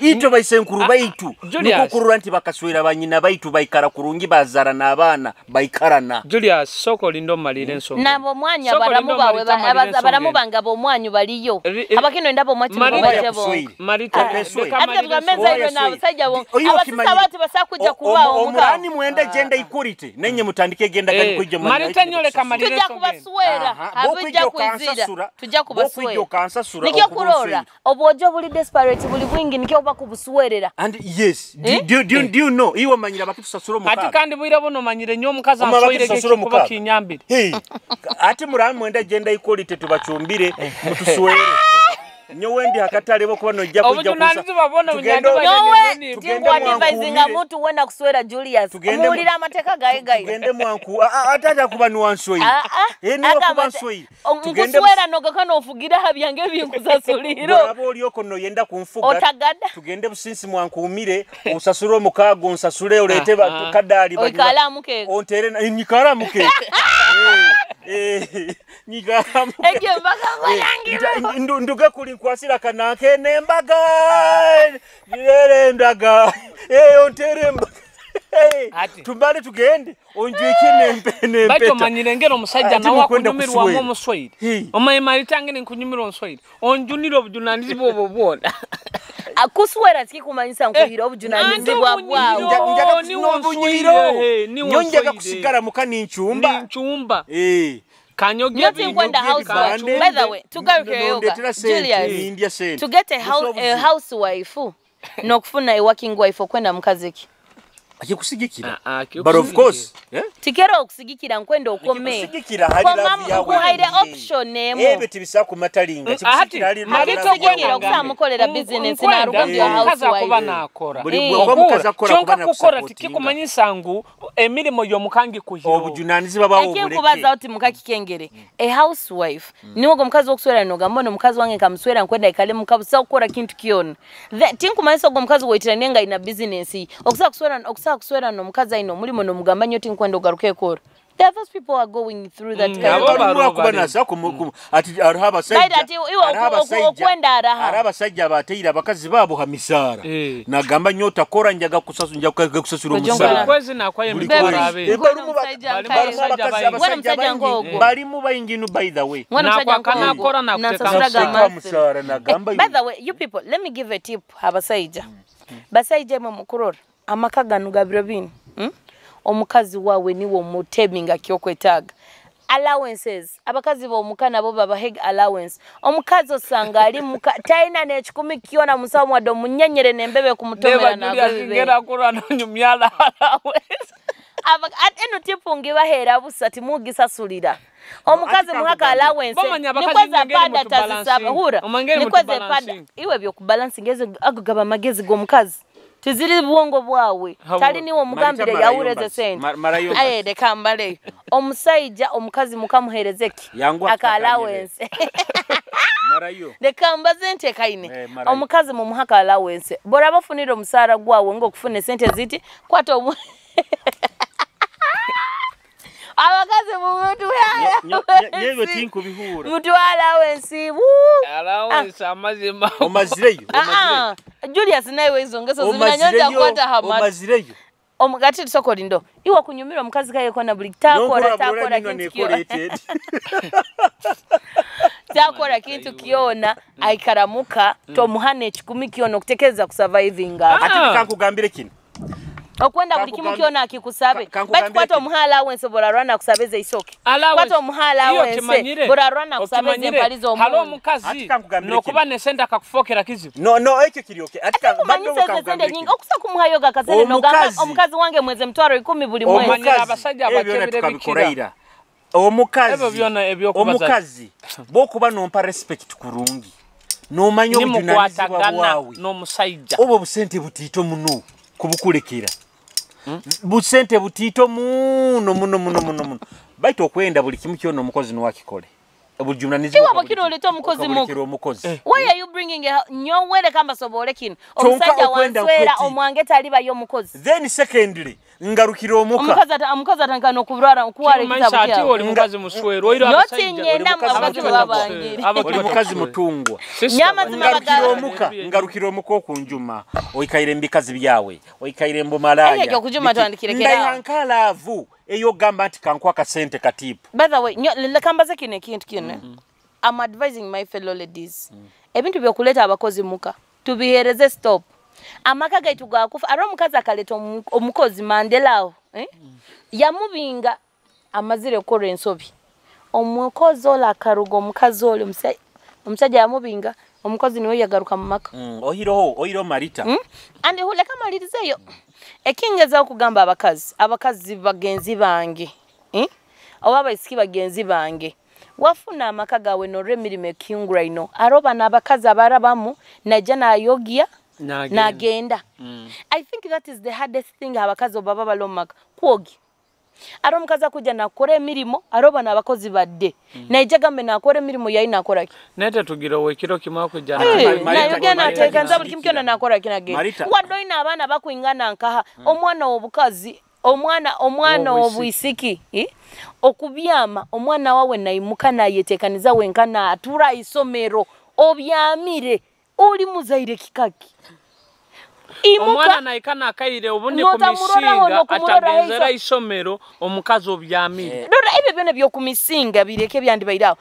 Ito baisenkuru baitu. Niko kurora nti bakaswera banyina baitu baikara kurungi bazara n'abaana baikarana. Julius soko lindo malire ensonga. Nabo mwanya baramu bawe abaramu banga bomwanyu baliyo. Abakino ndabo mwachi mubajebo. Marita ate tugameza iyo na abasajja bo. Abasisa bati basakuja kubao muka. Omurani mwenda gender equality nenye mutandike gender kali kujja Marita nyoleka malire ensonga. Tujja kubaswera. Abujja kuizira. Tujja kubaswera. Nikyo kurora obwojo buli desperate buli bwingi nikyo oba kubusuwerera. And yes, do you know iwe manyira bakitusasura omukaaga. Ati kandi bwira bono manyire nyo omukazi answire kuba kinyambire. Hey, ati muramu mwenda gender equality tubachumbire mutuswere. Nyowe ndi hakatale bo kuba nojja kujja kusa. Nyowe tingwa mutu wenda kuswera Julius. Omuwulira amateeka gaye gaye. Tugende mwanku atata kuba nuwanswei. Niwe kuba nswei. Nkuswera nogakana ofugira habyange binkusasuliro. Abo olyoko no yenda kunfuga. Otagada. Tugende businsi mwankuumire osasure omukaago onsasule olete kadaali Oikala muke. Ontere nyikala muke. Nyikala muke. Egyo mbaga ngoyangira. Nduga kuli nkwasira kanake nembaga. Lere ndaga. Ontere embaga. Tumbale tugende onjweke nempe. Baito manyire ngero omusajja nawe akunyumirwa omuswahili. Omaye Marita ngene nkunyumirwa omuswahili. Onjunira obujunanizibwa obwo bwona. Akuswera tikikumanyisa nkuhira obujunanizibwa bwawe. Nyo njaga kusigara muka ninchumba. Ninchumba. Kanyoge housewife. By the way, tugaruke yoga. Julius, to get a housewife nokufuna a working wife okwenda mukaziki. Akikusigikira. But of course, tikera okusigikira nkwenda okome. Kusigikira hali love yawe. Kuhaire option emu. Ebe tibisa kumatalinga. Kikusigikira hali love. Kusigikira okusamukolera business na rugambi ya housewife. Kuba nakora. Kyonka kukora tikikumanyisa ngu emirimo y'omukangi kuhiro. Obujunanizibwa bawo buleke. Ekinkubaza oti mukakikengere. A housewife niwo omukazi okuswera nogamba omukazi wange nkamuswera nkwenda ikale mukabusa okukora kintu kyona. Tinkumanyisa ogwo omukazi woitira nenga ina business. Okusa kuswera no mukazi aino mulimo no mugamba nyo tinkwenda ogaruke ekora. There those people are going through that kind of Araba bateira abakazi babo hamisara. Nagamba nyo takora njaga kusasu omusara. Kwezi nakwaye mitwara. Balimu bayinginu by the way. Nakora nakuteka musara nagamba. By the way, you people, let me give a tip abasaija. Basaija mwe mukurora amaka ganu gabiro bini. Omukazi wawe niwo muteminga kyokwetaaga. Allowances abakazi bo nabo babaheg allowance. Omukazi osanga ali muka taina n'ekikumi kyona musawo mwadde omunyenyere n'embebe kumutomera eno tipu ngibaheera busa timugisasulira. Omukazi muhaka allowance nikweza pada tazisaba hura nikweza pada iwe byokubalansinga ezo ago gaba magezi g'omukazi. Tiziri bwongo bwawe. Tali niwo mugambire yawureze sente. Aye reka mbaleyo. Omusajja omukazi mukamuherezeki aka allowance. Marayo. Reka mbaze nti ekaine. Omukazi mumuhaka allowance. Bora bafunira omusara gwawe ng'okufuna sente ziti kwata abakazi Yewe tinkubihura. Mutu allowance. Allowance amazima. Omazireyo. Julius nawe izo ngeso zinanyonja kwata hamati. Omazireyo. Omugati tusoko lindo. Iwa kunyumira omukazi kaye kona buli takora takora kintu kyona. Takora kintu kyona aikaramuka tomuhane ekikumi kyona okutekereza kusurvivinga. Ati kankugambire kino. Okwenda buli kimu kyona akikusabe. Bati kwata omuhala awense borarwana kusabeze isoke. Kwata omuhala awense borarwana kusabeze empalizo omuntu. Halo omukazi nokuba nesenda akakufokera kizibu. No ekyo kiryoke. Ati kankugambire nyingi okusa kumuhayoga kasende nogamba omukazi wange mweze mtwaro 10 buli mwezi. Omanyira abasajja abakebere bikira. Omukazi omukazi bokuba nompa respect kurungi. Nomanya obujunanizibwa bwawe n'omusajja. Obwo busente butiito muno kubukulekera. Busente butiito muno muno muno muno. Baitu okwenda buli kimu kyona omukozi niwakikole. Obujunanizibwa bwa kino oleta omukozi muko. Why are you bringing a nyowere kamba sobole kino? Omusajja wanswera omwange taliba yo mukozi. Then secondly ngarukira omuka. Omukazi atandika n'okurwara okuwara ekitabo kyawe. Ati oli mukazi muswero oiro abasajja. Oli mukazi mutungwa. Ngarukira omuka okunjuma. Oikaire mbikazi byawe. Oikaire mbumalaya. Ekyo okujuma twandikirekera. Ndayihankalavu eyo gamba nti kankuwa kasente katipu. By the way, leka mbaze kino ekintu kino. I'm advising my fellow ladies. Ebintu byokuleta abakozi muka. Tubihereze stop. Amaka gaitu gakufa. Ari omukazi akaleta omukozi Mandela yamubinga amazire okukora ensobi. Omukozi ola akaruga omukazi ole omusajja yamubinga omukozi niwe yagaruka mu maka. Ohiroho Marita. And leka malirizeyo. Ekingeza okugamba abakazi bagenzi bange. Oba abaisiki bagenzi bange. Wafuna amaka gawe norra emirimo ekingura ino. Aroba n'abakazi abarabamu najja nayogia nagenda. I think that is the hardest thing abakazi obaba bali omu maka kwogi. Ari omukazi akujja nakora emirimo aroba n'abakozi badde. Naija gambe nakora emirimo yayi nakora ki. Nete tugira ekiro kimwe akujja nayogia nateeka nza buli kimu kyona nakora ki nagenda. Wadde oyina abaana bakwingana nkaha omwana w'obukazi omwana w'obwisiki okubyama omwana wawe naimuka nayeteekaniza wenka natura isomero obyamire oli muzaire kikaki. Omwana naikana akaire obundi kumisinga atagenzera isomero omukazi obyamire. Dora ebyo byona byokumisinga bireke byandibairawo.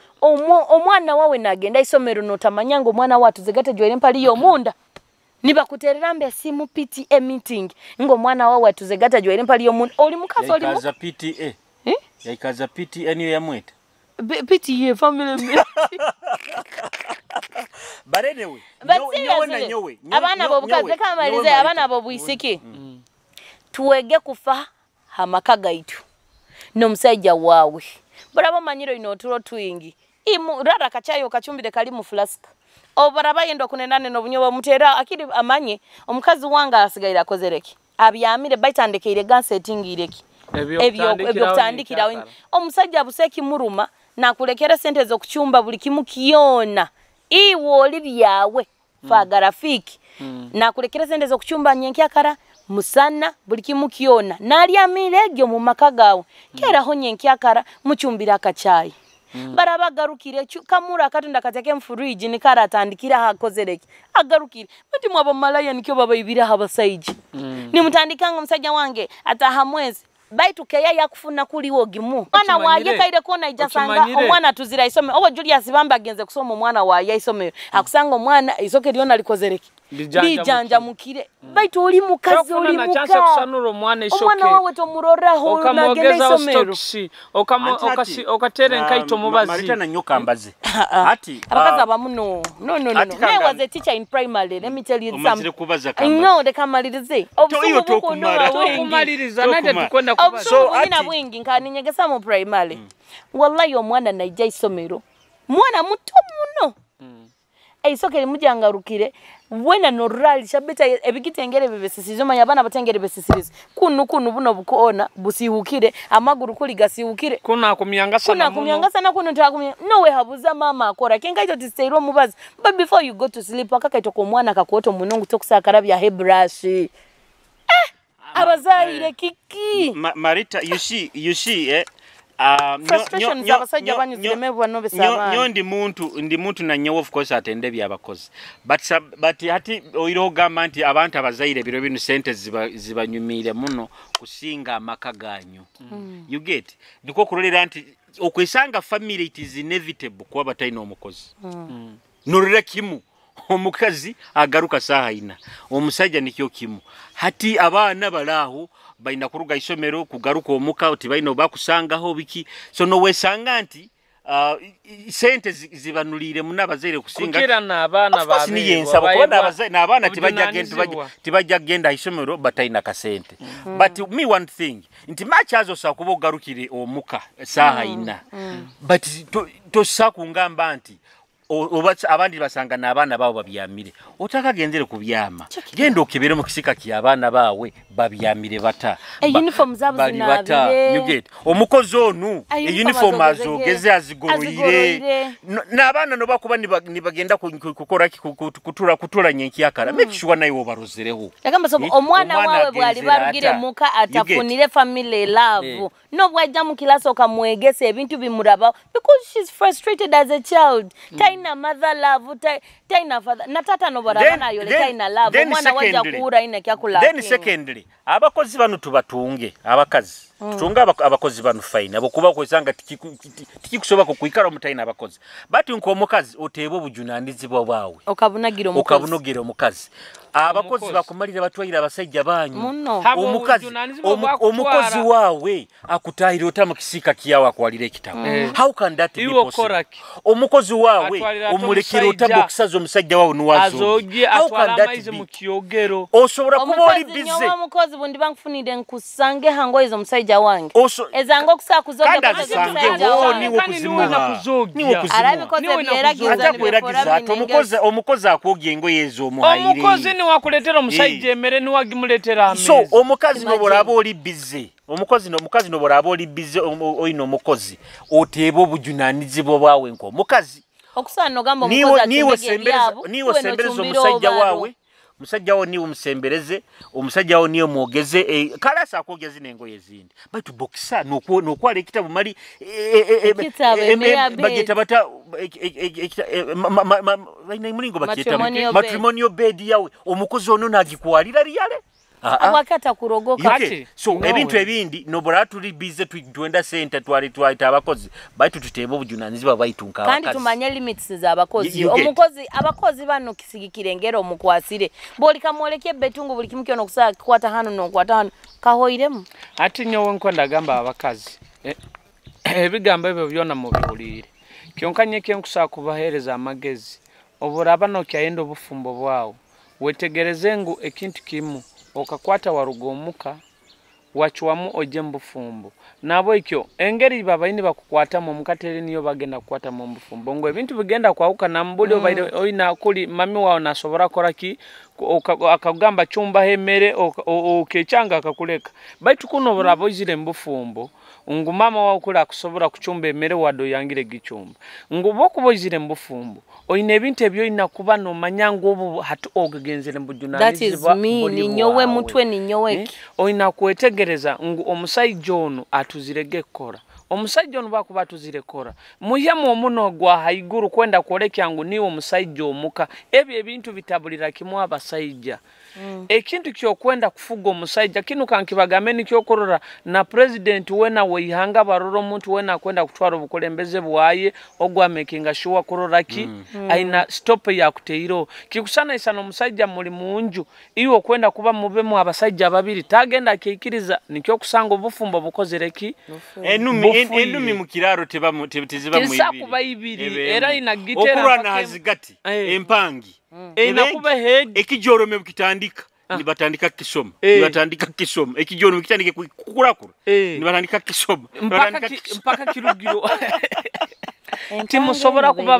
Omwana wawe nagenda isomero notamanya ngo omwana watu zegate jwaire empali y'omunda. Nibakuterera mbe simu PTA meeting ngo omwana wawe atuzegata jwaire empali y'omunda. Oli mukazi oli mukazi. PTA. Yaikaza PTA niyo yamweta. PTA family meeting. But anyway, nyowe abana bobukazi kamalize abana bobwisiki. Tuwege kufa hamaka gaitu n'omusajja wawe. Baraba manyiro ino oturo twingi. Imu rara kachayo kachumbire kali mu flask. Obaraba yendo kunenane n'obunyoba mutera akiri amanye omukazi wange asigaira akozereki. Abyamire baitandikeire gansetingireki. Ebyokutandikirawo. Omusajja abuseki muruma nakulekera sente z'okuchumba buli kimu kyona. Iwe oli byawe fagarafiki. Nakulekera sente z'okuchumba nyenkyakara musana buli kimu kyona. Nalyamire egyo mu maka gawe. Keraho nyenkyakara muchumbira akachayi. Baraba agarukire kamura akatunda kateke mfuriji nikara atandikira hakozereki. Agarukire. Bati mwaba malaya nikyo baba ibira habasaiji. Nimutandikanga omusajja wange ataha mwezi. Baitu keya yakufuna kuliwo gimu. Mwana waye kaire kona ijasanga omwana tuzira isome. Obo Julius Bamba agenze kusoma omwana waye isome. Akusanga omwana isoke lyona likozereki. Bijanja mukire. Baitu oli mukazi oli muka. Omwana wawe tomuroraho nagenda isomero. Okatere nkaito mubazi. Marita na nyoka mbazi. Ati abakazi abamu no. No. I was a teacher in primary. Let me tell you some. No, they kamalirize. Obusungu tokumaliriza nate tukwenda kubaza. So ati bwingi nkaninyegesa mu primary. Wallahi omwana naija isomero. Mwana muto muno. Eisoke limujangarukire wena norali shabeta ebigitengere bibesisizo manya abana batengere besisirize kunu kunu buno bukoona busihukire amaguru kuli gasihukire kuna kumyanga sana kuna kumyanga sana kuno ntakumya no we habuza mama akora kengaito tisteiro mubazi but before you go to sleep akakaito ko mwana kakuoto munungu tokusakara bya hebrush abazaire kiki Marita you see Frustration z'abasajja banyu zireme bwanobesa abaana. Nyo ndi muntu na nyowe of course atende byabakozi, but hati oiro ogamba nti abantu abazaire biro bino sente zibanyumire muno kusinga amaka ganyu. You get niko kurolera nti okwesanga family it is inevitable kuba bataina omukozi. Norera kimu omukazi agaruka saha ina, omusajja nikyo kimu. Hati abaana balaho baina kuruga isomero kugaruka omuka tibaina obakusangaho biki, so no wesanga nti sente zibanulire muna abazaire kusinga kukira n'abaana babe niye kuba n'abazaire n'abaana tibajja genda isomero bataina kasente. But me one thing nti machazo sakuba ogarukire omuka saha ina, but tosakungamba nti abandi basanga n'abaana baabo babyamire, otakagendere kubyama, genda okebere mu kisika ky'abaana baawe babyamire bata uniform zabo zinabire. You get omukozi onu uniform azogeze azigoroire n'abaana no bakuba nibagenda kukora kutura nyenkyakara, make sure naye obarozereho. Yagamba so omwana wawe bwali barugire muka atafunire family love, no bwajja mu kilasi okamwegese ebintu bimuraba because she's frustrated as a child. Taina mother love, taina father na tata no barabana yole taina love, omwana wajja kuura ina kyakula. Then secondly, abakozi bano tubatunge abakazi, tutunge abakozi bano fine abokuba kwesanga tikikusoba kuikara omutaina abakozi, but nko omukazi oteba obujunanizibwa bwawe okabunagira omukazi. Abakozi bakumalira batwaira abasajja banyu. Omukazi omukozi wawe akutahira otama kisika kiyawa akwalira ekitabo. How can that be possible? Omukozi wawe omulekera otabo okusaza omusajja wawe nuwazo. How can that be? Osobola kuba oli busy. Omukozi bundi bankufunire nkusange hango izo omusajja wange. Ezango kusakuzoga omusajja wange. Niwo kuzimuha. Arabikoze byeragiza niwe. Omukozi akwogya engoye ezo omuhayire. Omukozi ni wakuletera omusajja emere ni wagimuletera amezi. So omukazi noboraba oli busy. Omukozi noboraba oli busy oyina omukozi oteeba obujunanizibwa bwawe nko omukazi. Okusana ogamba omukozi niwe sembereza omusajja wawe. Omusajja wo niwe omusembereze, omusajja wo niwe mwogeze, kalasa akwogya zino engoye ezindi. Baitu boxer n'okwala ekitabo mali bagiyita bata mulingo bakiyita matrimonial bed yawe omukozi ono n'agikwalira liyale. Awakata kurogoka. So ebintu ebindi nobora tuli busy twenda sente twali twayita abakozi baitu tutebe obujunanizibwa baitu nka kandi tumanye limits za abakozi. Omukozi abakozi bano kisigikire ngero omukwasire boli kamwoleke betungu buli kimu kyono kusaka kwata hano no kwata hano kahoiremu. Ati nyowe nkwenda gamba abakazi ebigambo ebyo byona mubiwulire kyonkanye kyenkusaba kubaheereza amagezi oburaba nokyayenda obufumbo bwawo wetegereze ngu ekintu kimu okakwata waruga omuka wachwamu oje mbufumbo nabo ekyo engeri babaini bakukwata mu mukatere niyo bagenda kukwata mu mbufumbo ngo ebintu bigenda kwauka na mbuli obaire oina kuli mami wao nasobora kora ki akagamba chumba hemere okechanga akakuleka baitu kuno burabo izire mbufumbo ngu mama wao kula akusobora kuchumba emere wado yangire gichumba ngu bokubo izire mbufumbo oine ebintu ebyo ina kuba no manyango obu hatu ogegenzere mbujunanizibwa. That is me ninyowe mutwe ninyowe oina kwetegereza ngu omusajja ono atuzirege kora omusajja ono bakuba atuzire kora muhyemu omuno gwa haiguru kwenda kwolekya ngu niwe omusajja omuka ebyo ebintu bitabulira kimu abasajja. Ekintu kyokwenda kufuga omusajja kinu kankibagambe nikyokorora na president wena weihanga barora omuntu wena kwenda kutwara obukulembeze bwaye ogwa making sure kurora ki aina stop ya kuteiro kikusana isana omusajja muli munju iwe kwenda kuba mubemu abasajja babiri tagenda akikiriza nikyo kusanga obufumbo bukozereki enumi mu kiraro tebamu teziba mu ibiri ibiri era ina gitera okurwana hazigati empangi ina kuba head ekijorome bukitandika nibatandika kisoma nibatandika kisoma ekijorome kitandike kukurakura nibatandika kisoma mpaka kirugiro timusobora kuba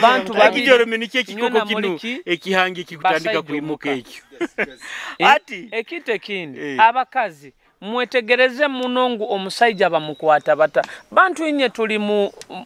bantu babiri ekijorome nikyo ekikoko kinu ekihangi kikutandika kuimuka ekyo ati ekite kindi abakazi mwetegereze muno ngu omusajja bamukwata bata bantu inye tuli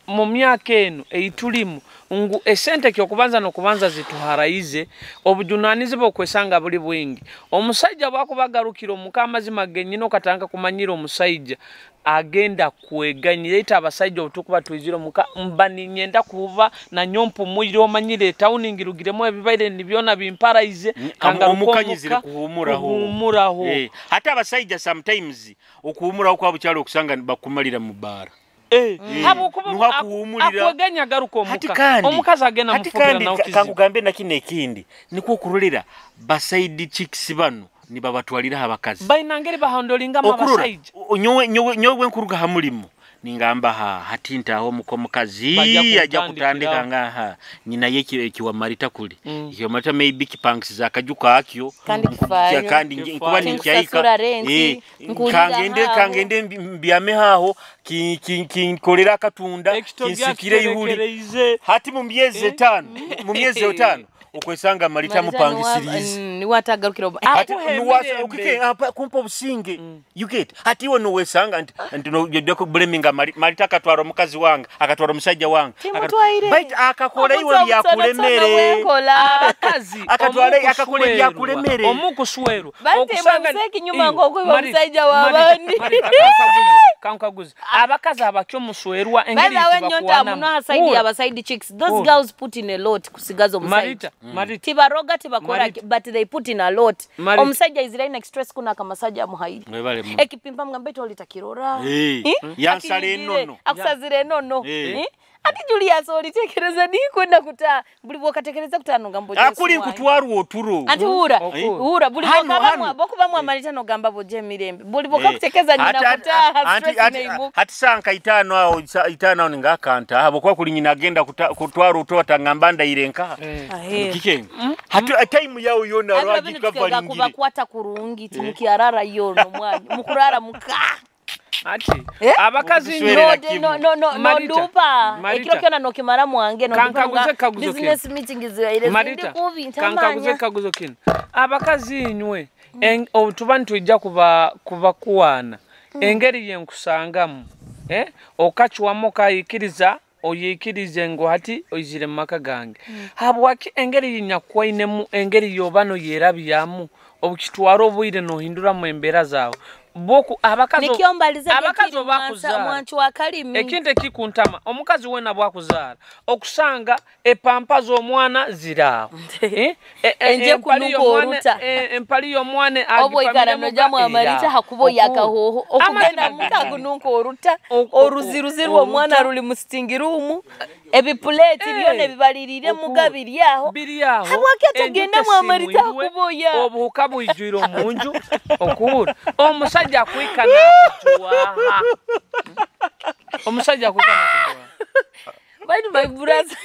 mu myaka eno eitulimu Ngu esente kyokubanza nokubanza zituharaize obujunanizibwa okwesanga buli bwingi. Omusajja bwakubagarukira omuka amazima genyini okatandika kumanyira omusajja agenda kweganyira ita abasajja obutukuba twizire omuka mba ninyenda kuba na mpumwire omanyire etawuni ngirugiremu ebibaire nibyona bimparaize omukanyizire kuhumuraho. Hata abasajja sometimes okuhumuraho kwa bukyalo okusanga bakumalira mu bara. Habwokuba akweganya garuka omuka omukazi agenda mufukira na okizibu. Kangugambe na kino ekindi nikwo okurolera basaidi chicks bano nibabatwalira abakazi bainangeri bahandolinga abasajja. Nyowe nkuruga ha mulimu ningamba ha hatinta aho mukazi ajja kutandika ngaha nyina yeki ekiwa Marita kuli ekiwa Marita maybe kipangisiza akajuka akyo kandi nkuba ninkyaika kangende mbyame haho kinkolera akatunda kinsikire ihuli hati mu myezi 5 mu myezi 5 okwesanga Marita mupangisirize niwatagarukira kumpa obusinge. You get hati iwe nowesanga nti no blaminga Marita akatwara omukazi wange akatwara omusajja wange bait akakola iwe byakulemere abakazi akatwara akakola byakulemere omukusweru okusanga kinyuma ngokwe omusajja wabandi kankaguzi abakazi abakyo muswerwa engeri tubakuwana side aba side chicks those girls put in a lot kusigaza omusajja. Tibaroga tibakora but they put in a lot. Omusajja is right next stress kuna kama amuhairi ekipimpa mgambe tolitakirora yansale enono akusazire enono. Ati Julius olitekereza ni kwenda kutaa buli bwakatekereza kutano gambo Jesu akuli nkutwarwa oturo ati hura buli bwakabamwa bokubamwa Marita no gamba boje mirembe buli bwakakutekeza nina kutaa stress neibuka hati sanka itano awo itano ningakanta abo kwa kuli nyina agenda kutwarwa oturo atangamba ndairenka kike hati time yao yona rwaji cover kubakwata kurungi timukiarara yono mwanyu mukurara muka ati abakazi no ndupa ekiro kyona nokimara mwange no business meeting ziraire zindi kubi ntamanya kankaguze kaguzo kino abakazi inywe otuba ntujja kubakuwana engeri yenkusangamu okachwamu kayikiriza oyikirize ngo hati oizire maka gange habwaki engeri yinyakwainemu engeri yobano yerabyamu obukitwara obwire nohindura mu embera zawe boku abakazi abakazi bakuzaara mwanchu wakalimi ekinte kikuntama omukazi wena bwakuzaara okusanga epampa z'omwana ziraawo enje kunuka oruta empali y'omwana oboikara nojamu Amarita hakubo yakahoho okugenda mukagununka oruta oruziruzirwa omwana ruli mu sitting room ebipuleti byona ebibalirire mugabiri aho habwaki atagenda mu Amarita hakubo ya obuhuka bwijwire omunju okuwura omusajja akwikana kujuwaha omusajja akwikana kujuwaha baitu my brother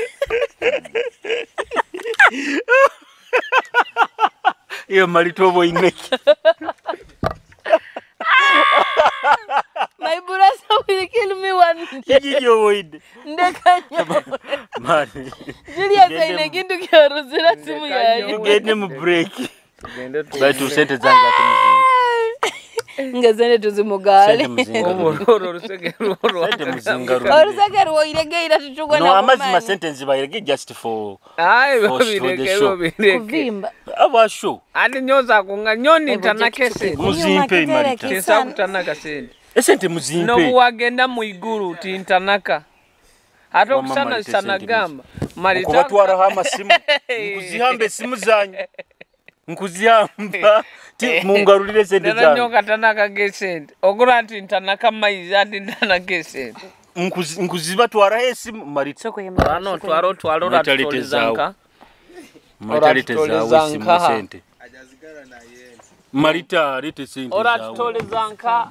iyo Marita oboineki my brother will kill me one day. Igiyo Ndekanya. Mani. Julius aine kintu kyaruzira simu yayo. Tugende mu break. Baitu sente zange atumuzinga. Ngezende tuzimugale. Orusege sente muzinga. Orusege rwoiregeira tuchugwa na. No amazima sente nzibairege just for. Ai babireke. Kuvimba. Aba show. Ani nyoza kunga nyoni tanakese. Muzimpe Marita. Tinsa kutanaka sente. Esente muzimpe. No wagenda mu iguru tintanaka. Ate okusana sana gamba. Marita. Okubatwaraho amasimu. Nkuzihambe simu zanyu. Nkuzihamba. Mungarulire sente zanyu. Nyoka tanaka gesente. Ogura nti ntanaka maizi ati ntanaka esente. Nkuzibatwaraho esimu Marita. Ano twaro twaro ratolezanka. Marita lete zawe esimu sente. Marita lete sente zawe. Oratolezanka.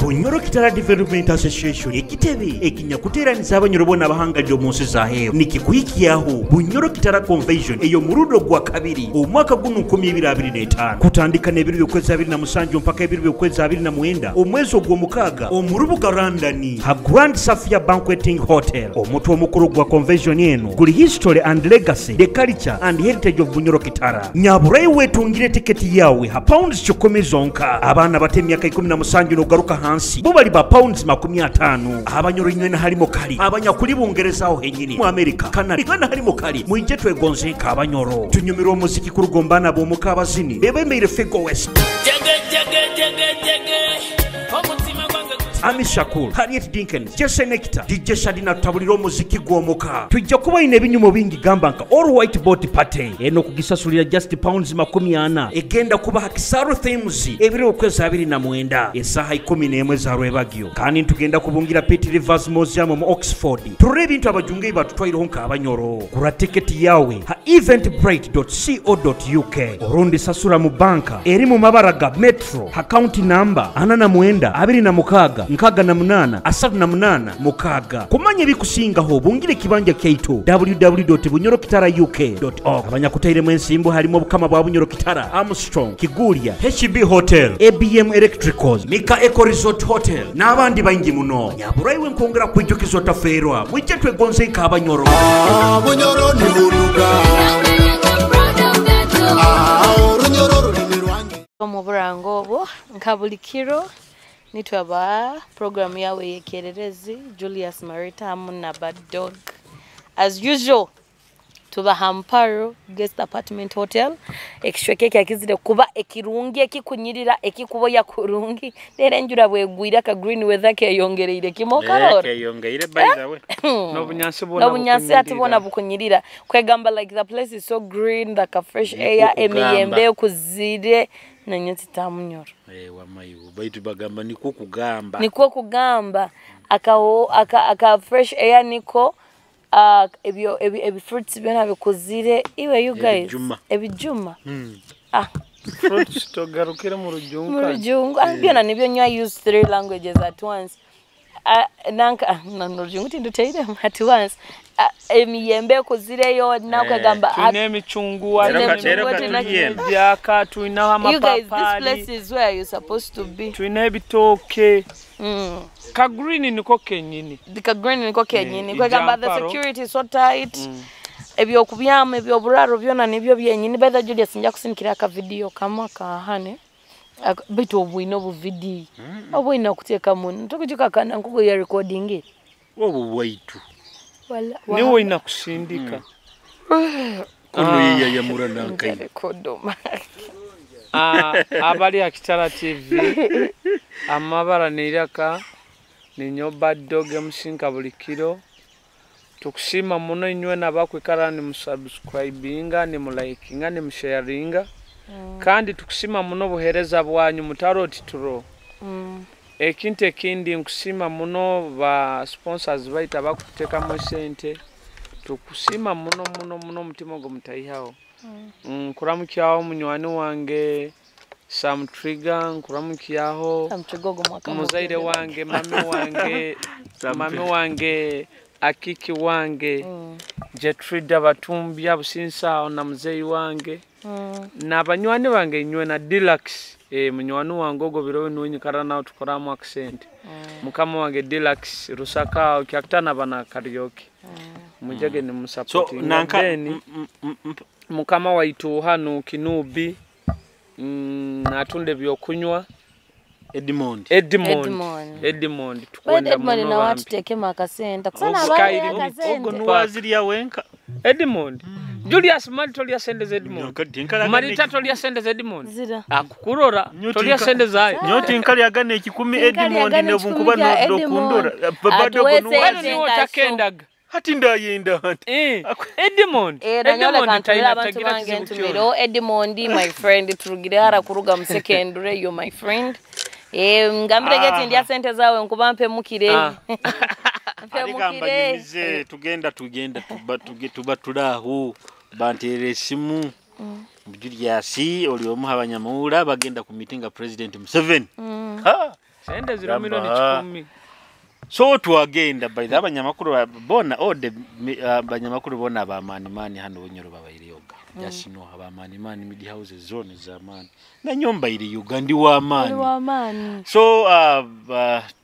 Bunyoro Kitara Development Association ekitebe ekinyakuteeranisa abanyoro bona abahangalire omu nsi zaheeru nikikuhikiyaho Bunyoro Kitara Convention eyo murudo gwa kabiri omwaka guno 2025 kutandika n'ebiro by'okwezi 27 mpaka ebiro by'okwezi 29 omwezi ogw'omukaaga omu rubuga London ha Grand Safia Banqueting Hotel. Omutwe omukuru gwa convention eno guli History and Legacy, the Culture and Heritage of Bunyoro Kitara. Nyaburai wetungire tiketi yawe ha pounds 10 zonka. Abaana bata emyaka 17 n'ogaruka hansi hansi bo bali ba pounds 50. Abanyoro inywena harimo kali abanyakuli Bungereza aho henyini mu Amerika, Canada inywena harimo kali mwije twegonze kabanyoro tunyumira omuziki kurugombana bomuka abazini bebembeire Fego West. Ami Shakur, Harriet Dinkins, Jesse Nectar, DJ Shadina tutabulira omuziki gw'omuka. Tujja kuba ine ebinyumo bingi gamba nka All White Boat Party eno kugisasulira just pounds 40. Egenda kuba Hakisaru Themes ebiro okwezi 29 esaha 11 za rwebagyo. Kandi tugenda kubungira Pitt Rivers Museum mu Oxford. Turore ebintu abajunge batutwaireho nk'abanyoro. Gura tiketi yawe ha eventbrite.co.uk orundi sasura mu banka eri mu mabara ga Metro account number 49 26 68 38 6. Kumanya ebikusingaho bungire kibanja kyaitu www.bunyorokitarauk.org. Abanyakutairemu ensimbu harimo obukama bwa Bunyoro Kitara, Armstrong, Kiguria, HB Hotel, ABM Electricals, Mika Eco Resort Hotel n'abandi baingi muno. Nyaburaiwe nkongera kwijukiza otaferwa mwije twegonze nk'abanyoro. Bunyoro ni buruga. Omu burango obwo nka buli kiro nitwaba program yawe yekererezi Julius Marita hamu na Bad Dog. As usual tuba Hamparo Guest Apartment Hotel. Ekishweke kyakizire kuba ekirungi ekikunyirira ekikuboya kurungi rero enjura bwegwira ka green weather keyongereire kimo karoro keyongeire by the way n'obunyansi bwona n'obunyansi ati bwona bukunyirira kwegamba like the place is so green like a fresh air emiyembe kuzire nanyetsi tamunyoro wamayiwo baitu bagamba niko kugamba niko kugamba aka fresh air niko ebyo ebi fruits byona bikuzire iwe you guys ebijuma fruits togarukire mu rujungu mu rujungu byona nibyo nya use 3 languages at once nanka no rujungu tinduteire at once emiyembe kuzireyo nakwegamba tuine emicungwa byaka tuine amapapali. You guys, this place is where you're supposed to be. Tuine ebitooke. Ka green niko kenyini. Ka green niko kenyini. Kwegamba the security is so tight. Ebyo kubyama ebyo buraro byona nibyo byenyini. By the Julius nja kusinikira ka video kamwe kahane. Bitu obwino bu video. Obwino kuteeka muno. Tukujuka kana nkugo ya recording. Obu bwaitu. Wala niwe ina kusindika. Kuno yiya yamura nankai. Rekodoma. Abali Akitara TV amabara niraka ninyo Bad Dog musinka buli kiro. Tukushima muno inywe nabakwikara ni musubscribinga ni mulikinga ni musharinga. Kandi tukushima muno buhereza bwanyu mutaro tituro. Ekintu ekindi nkusima muno ba sponsors baita bakutekamu sente. Tukusima muno muno muno mutima go mutaihaho. Nkuramukyaho munywani wange Sam Trigger, nkuramukyaho muzaire wange mami wange mami wange akiki wange Jetrida Batumbya businsa na muzeyi wange na banywani bange inywe na Deluxe. Munywani wange ogo biro nunyikara nawo tukoramu accent. Mukama wange Deluxe Rusaka okyakutana bana karaoke. Mujage ni musupport. So nanka mukama waitu hano Kinubi atunde byokunywa Edmond. Tukwenda Edmond na watu tekema akasenta kusana abali akasenta ogo nuwaziria wenka Edmond. Julius mali tolia sende za Edmond. Marita tolia sende za Edmond. Akukurora tolia sende zayo. Nyoti nkali agane 10 Edmond ne bunkuba no dokundora. Bado gono ni wotakendaga. Hati ndayenda hati. Edmond. Edmond taina tagira kizibu. Edmond my friend turugire hara kuruga musekendure you my friend. Ngambire geti ndia sente zawe nkuba mpe mukire. Arigamba nyumize tugenda tuba tulaho bantere simu. Julius oli omu abanyamawula bagenda ku meeting President Museveni. Ha sente ziro milioni 10. So twagenda by the abanyamakuru bona ode abanyamakuru bona abamani mani hano Bunyoro babaire yoga. Just know abamani mani media houses zone za mani. Na nyomba iri Uganda wa mani. Wa mani. So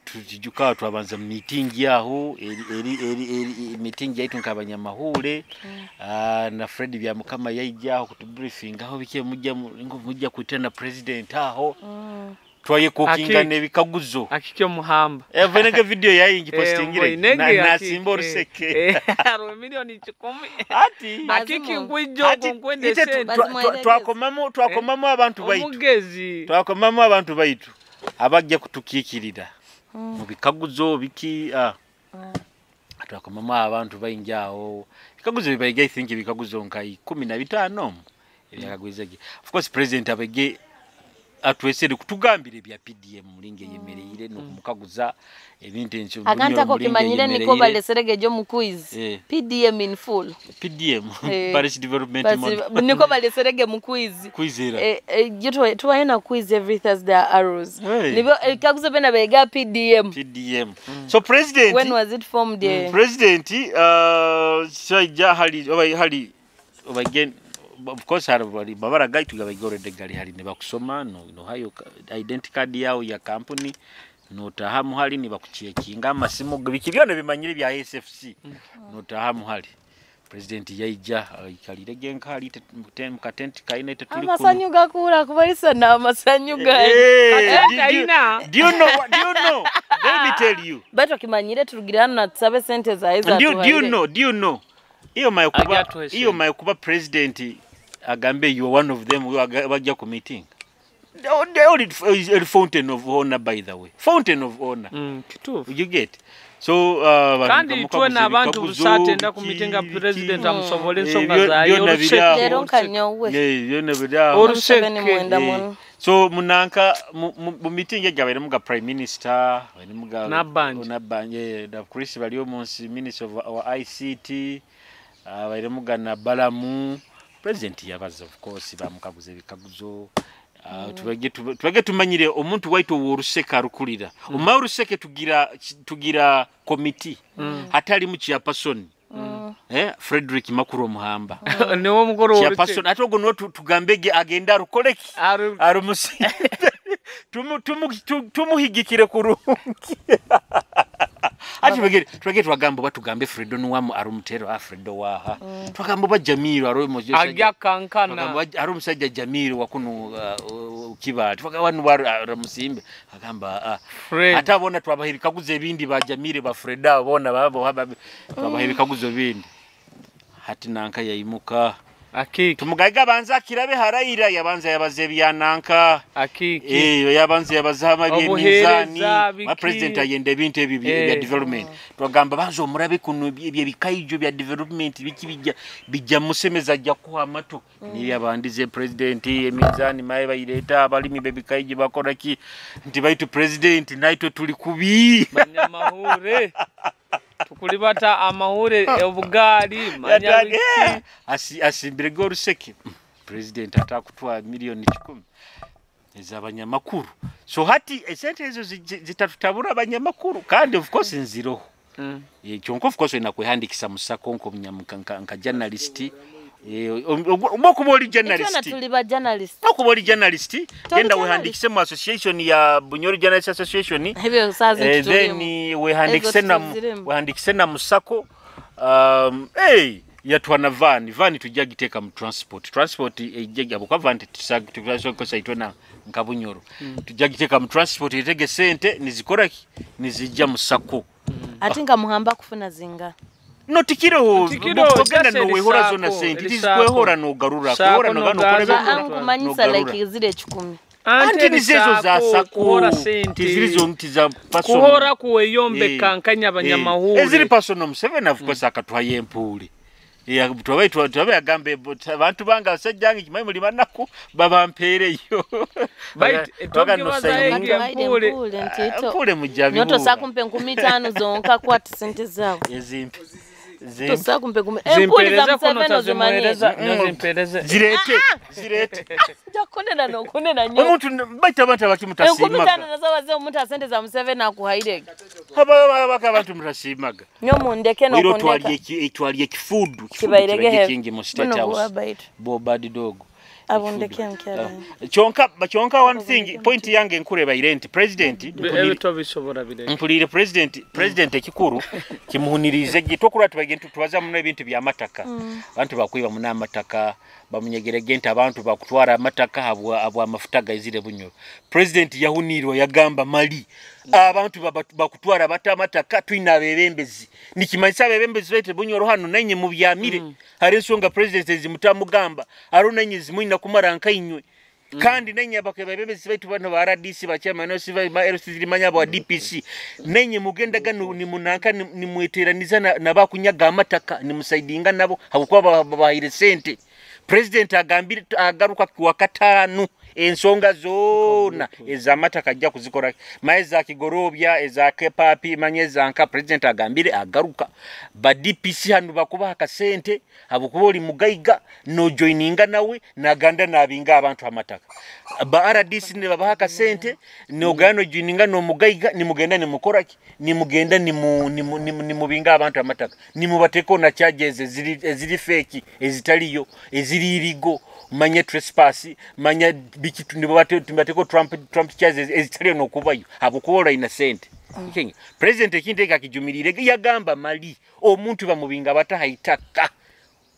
tujijuka twabanza meeting yaho eri meeting yaitu nkabanyamahule na Fred Byamukama yaijyaho kutubriefing aho bike mujja ngo mujja kutena president aho. Twayekukinga n'ebikaguzo. Akikyo muhamba. Venege video yayingi postingire. Nasimba oruseke. Aro milioni 10. Ati akiki ngwijo nkwende sente. Twakomamu abantu baitu. Omugezi. Twakomamu abantu baitu. Abajja kutukikirira. Mu bikaguzo biki twakomamu abantu baingi aho. Bikaguzo bibaige I think bikaguzo nka 15 ebyakagwizege. Of course president abege atwesere kutugambire bya PDM mulinge yemereire no kumukaguza ebintu encho akanta ko kimanyire niko baleserege jo mu quiz PDM in full PDM Parish Development Model niko baleserege mu quiz quizera tuwaina quiz every Thursday arrows nibo kaguzo bena bega PDM so president when was it formed? President saija hali hali again of course hari babara gaitu gabaigorede gali hari ne bakusoma no hayo identity card yao ya company no tahamu hali ni bakuchekinga amasimu biki byona bimanyire bya SFC no tahamu hali president yaija ikalire genkali mukatenti kaine tetuli amasanyu gakura kubalisa na amasanyu ga kaina do you know let me tell you bato kimanyire turugira hano na tusabe sente za eza do you know iyo mayo kuba president agambe you are one of them wajja ku meeting. The only fountain of honor, by the way. Fountain of honor. Kitufu. You get. So kandi tuwe na abantu busatenda ku meeting ya president amusobole ensonga zayo lero nkanyowe. Oruseke. So munanka mu meeting yagabaire muga prime minister, muga Nabanje, da Chris bali omunsi minister of our ICT, baire muga na Balamu. President yabaza of course bamukaguza ebikaguzo. Tubage tumanyire omuntu waitu woruseka rukulira. Oma oruseke tugira committee. Hatali mu chairperson. Frederick Makuro Muhamba. Niwo mukuru chairperson atogo no tugambege agenda rukoleki. Arumusi. Tumuhigikire kurungi. Ati tubage twagamba batugambe Fredo nuwamu arumutero Fredo waha. Twagamba ba Jamiru arumo ajya kankana. Twagamba arumusajja Jamiru wakuno kiba. Twagamba wanu aramusimbe agamba atabona twabahiri kaguze ebindi ba Jamiru ba Fredo bona babo twabahiri kaguzo bindi. Hati nanka yayimuka. Akiki. Tumugaiga banza kirabe haraira yabanza yabaze byananka. Akiki. Yabanza yabazama byemizani. Ma president ayende ebintu ebi bya development. Twagamba banza omurabe kuno ebye bikaijo bya development biki bijja bijja musemeza ajja kuha amatu. Ni yabandize president emizani maye bayireta abalimi bebikaiji bakora ki nti baitu president naitwe tuli kubi. Banyamahure. Tukulibata amahure obugali manyabiki asimbire goruseke president atakutwa milioni 10 ez'abanyamakuru. So hati esente ezo zitatutabura abanyamakuru kandi of course nziroho. Kyonka of course inakwehandikisa musako nko nka journalist. Omukuba oli journalist. Tuli ba journalist. Okuba oli journalist genda wehandikise mu association ya Bunyoro Journalist Association. Ebyo sazi then wehandikise na musako yatwana van tujja giteka mu transport ejja bukwa van tusaga itona nka Bunyoro. Tujja giteka mu transport etege sente nizikora nizijja musako. Ati nga muhamba kufuna zinga. No tikiro ogenda no wehora zona sente tizikwehora no garura kuhora no gano korebe ankumanyisa like zile 10 anti nizezo za sako tizirizo nti za personal kuhora kuweyombe kankanya abanyamahuri eziri personal Museveni of course akatwaye empuli tubaye agambe abantu banga sajjange kimaye muli banaku babampeereyo empule mujabi nyoto sakumpe 15 zonka kwati sente zawo ezimpe tosakumpe empuli za Museveni ozimanyiza zirete zirete jakonena nokunena nyo omuntu baita abantu abakimutasiimaga 15 nazawaze omuntu asente za Museveni akuhairege haba abantu mutasiimaga nyo mundeke nokundeka iro twali ekifudu kibairege kingi mu state house bo bad dog Abundeke mkyala. Kyonka one thing point yange nkureba ire nti president mpulire president ekikuru kimuhunirize gitokura tubagenda tubaza muno ebintu bya mataka. Abantu bakwiba muno amataka bamunyegerege nti abantu bakutwara amataka habwa amafuta gaizire Bunyoro. President yahunirwa yagamba mali abantu bakutwara bata amataka twina abebembezi nikimanyisa abebembezi bete Bunyoro hano nanye mubyamire. Hari ensonga president ezimutamugamba aro nanye zimwina kumara nkainywe. Kandi nenye abakebebezi baitu bano ba RDC ba chairman no siva LC zirimanya ba DPC nenye mugendaga ni munanka ni mweteraniza na bakunyaga amataka ni musaidinga nabo hakuba bahire sente. President agambire agaruka kuwa katanu ensonga zona ezamataka ajja kuzikora maeza kigorobya eza kepapi manyeza nka president agambire agaruka ba DPC hanu bakuba akasente abukuba oli mugaiga no joininga nawe naganda nabinga abantu amataka ba RDC ne babaha akasente no gano joininga no mugaiga ni mugenda ni mukoraki ni mugenda ni mubinga abantu amataka ni mubateko na charges eziri fake ezitaliyo eziri irigo manya trespass manya bikitu nibateko Trump charges ezitaliyo nokubayo abukubola ina sente. President ekinteka kijumirire yagamba mali omuntu bamubinga batahaitaka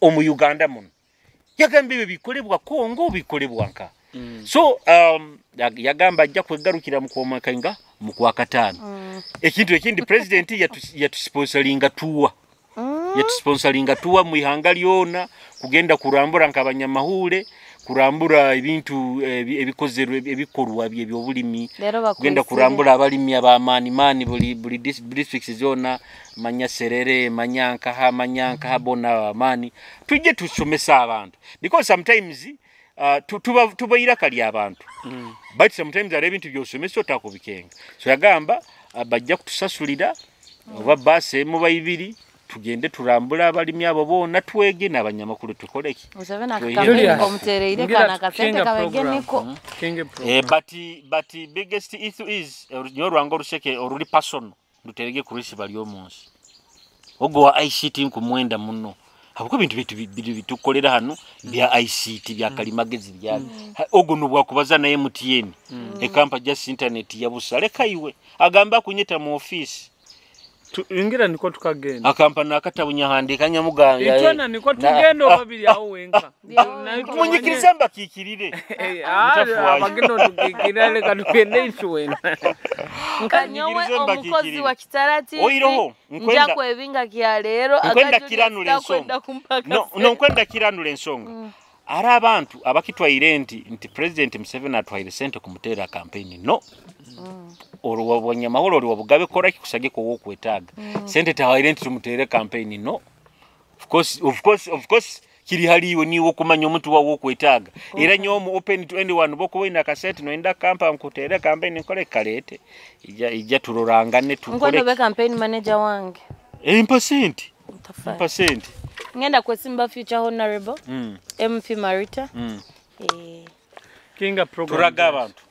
omu Uganda muno yagamba ebyo bikolebwa Kongo bikolebwa nka. So yagamba ajja kwegarukira mu kwomakainga mu kwa katano. Ekintu ekindi president yatusponsoringa tuwa. Yatusponsoringa tuwa mu ihanga lyona kugenda kurambura nk'abanyamahule kurambura ebintu ebikozerwe ebikorwa by'obulimi kugenda kurambura abalimi abamani mani buli districts zona manya Serere manya Nkaha bona amani tujje tusomesa abantu because sometimes tubaira kali abantu. But sometimes ari ebintu byosomesa otakubikenga. So yagamba bajja kutusasulira oba base mu bayibiri tugende turambula abalimi abo bona twege n'abanyamakuru tukoleki. Omutereire kana kasente kabageniko. But biggest issue is nyorwango rusheke oruli personal nduterege kurisi bali omunsi. Ogo wa ICT nkumwenda muno. Habuko bintu bitu bitukolera hano bya ICT bya kalimagezi bya. Ogo nubwa kubaza na MTN. Ekampa just internet ya busa leka iwe agamba kunyeta mu office. Ingira niko tukagenda akampana akatabunya handika nyamuganga itwana niko tugenda babiri aho wenka munyikiriza mbakikirire abagendo tukikirire leka tugende itwena nkanyowe omukozi wa Kitara TV nja kwebinga kya leero nkwenda kiranula ensonga no nkwenda kiranula ensonga ari abantu abakitwaire nti President Museveni atwaire sente kumutera campaign no. Olwabonyamahoro oli wabugabe kora kikusage ko wokwetaga sente tawaire nti tumutere campaign no. Of course kiri haliwe niwo kumanya omuntu wa wokwetaga era nyomu open to anyone boko wina kasete noenda kampa nkutere campaign nkole kalete ija turorangane tukole ngono be campaign manager wange 1% ngenda kwesimba future honorable MP Marita Kinga program turaga abantu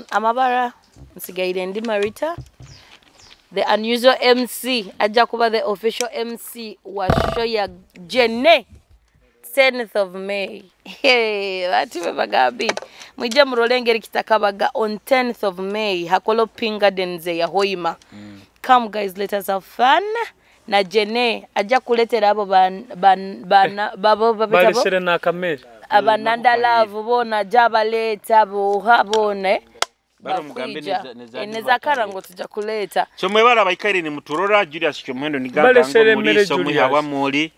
amabara nsigaire ndi Marita the unusual MC ajja kuba the official MC wa show ya Jene 10th of May. Hey, bati bagabi mwijje murolengeri kitakabaga on 10th of May hakolo Pinga Denze ya Hoima. Come guys, let us have fun na Jene ajja kuletera abo babo babitabo na kamera abananda love bona jabaleta boha bone baro mugambe neza karango tujja kuleta. So mwebala baikaire ni muturora Julius Kyomuhendo nigamba ngo muri so muhawa muri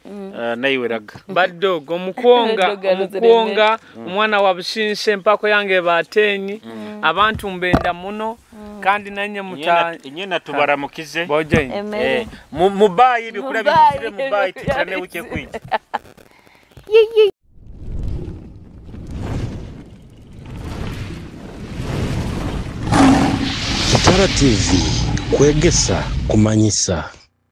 nayiweraga badogo mukwonga omwana wa Businse mpako yange batenyi abantu mbenda muno kandi nanye muta nyena tubaramukize mubayi bikura bikire mubayi tutane wike kwita. Kitara TV kwegesa kumanyisa.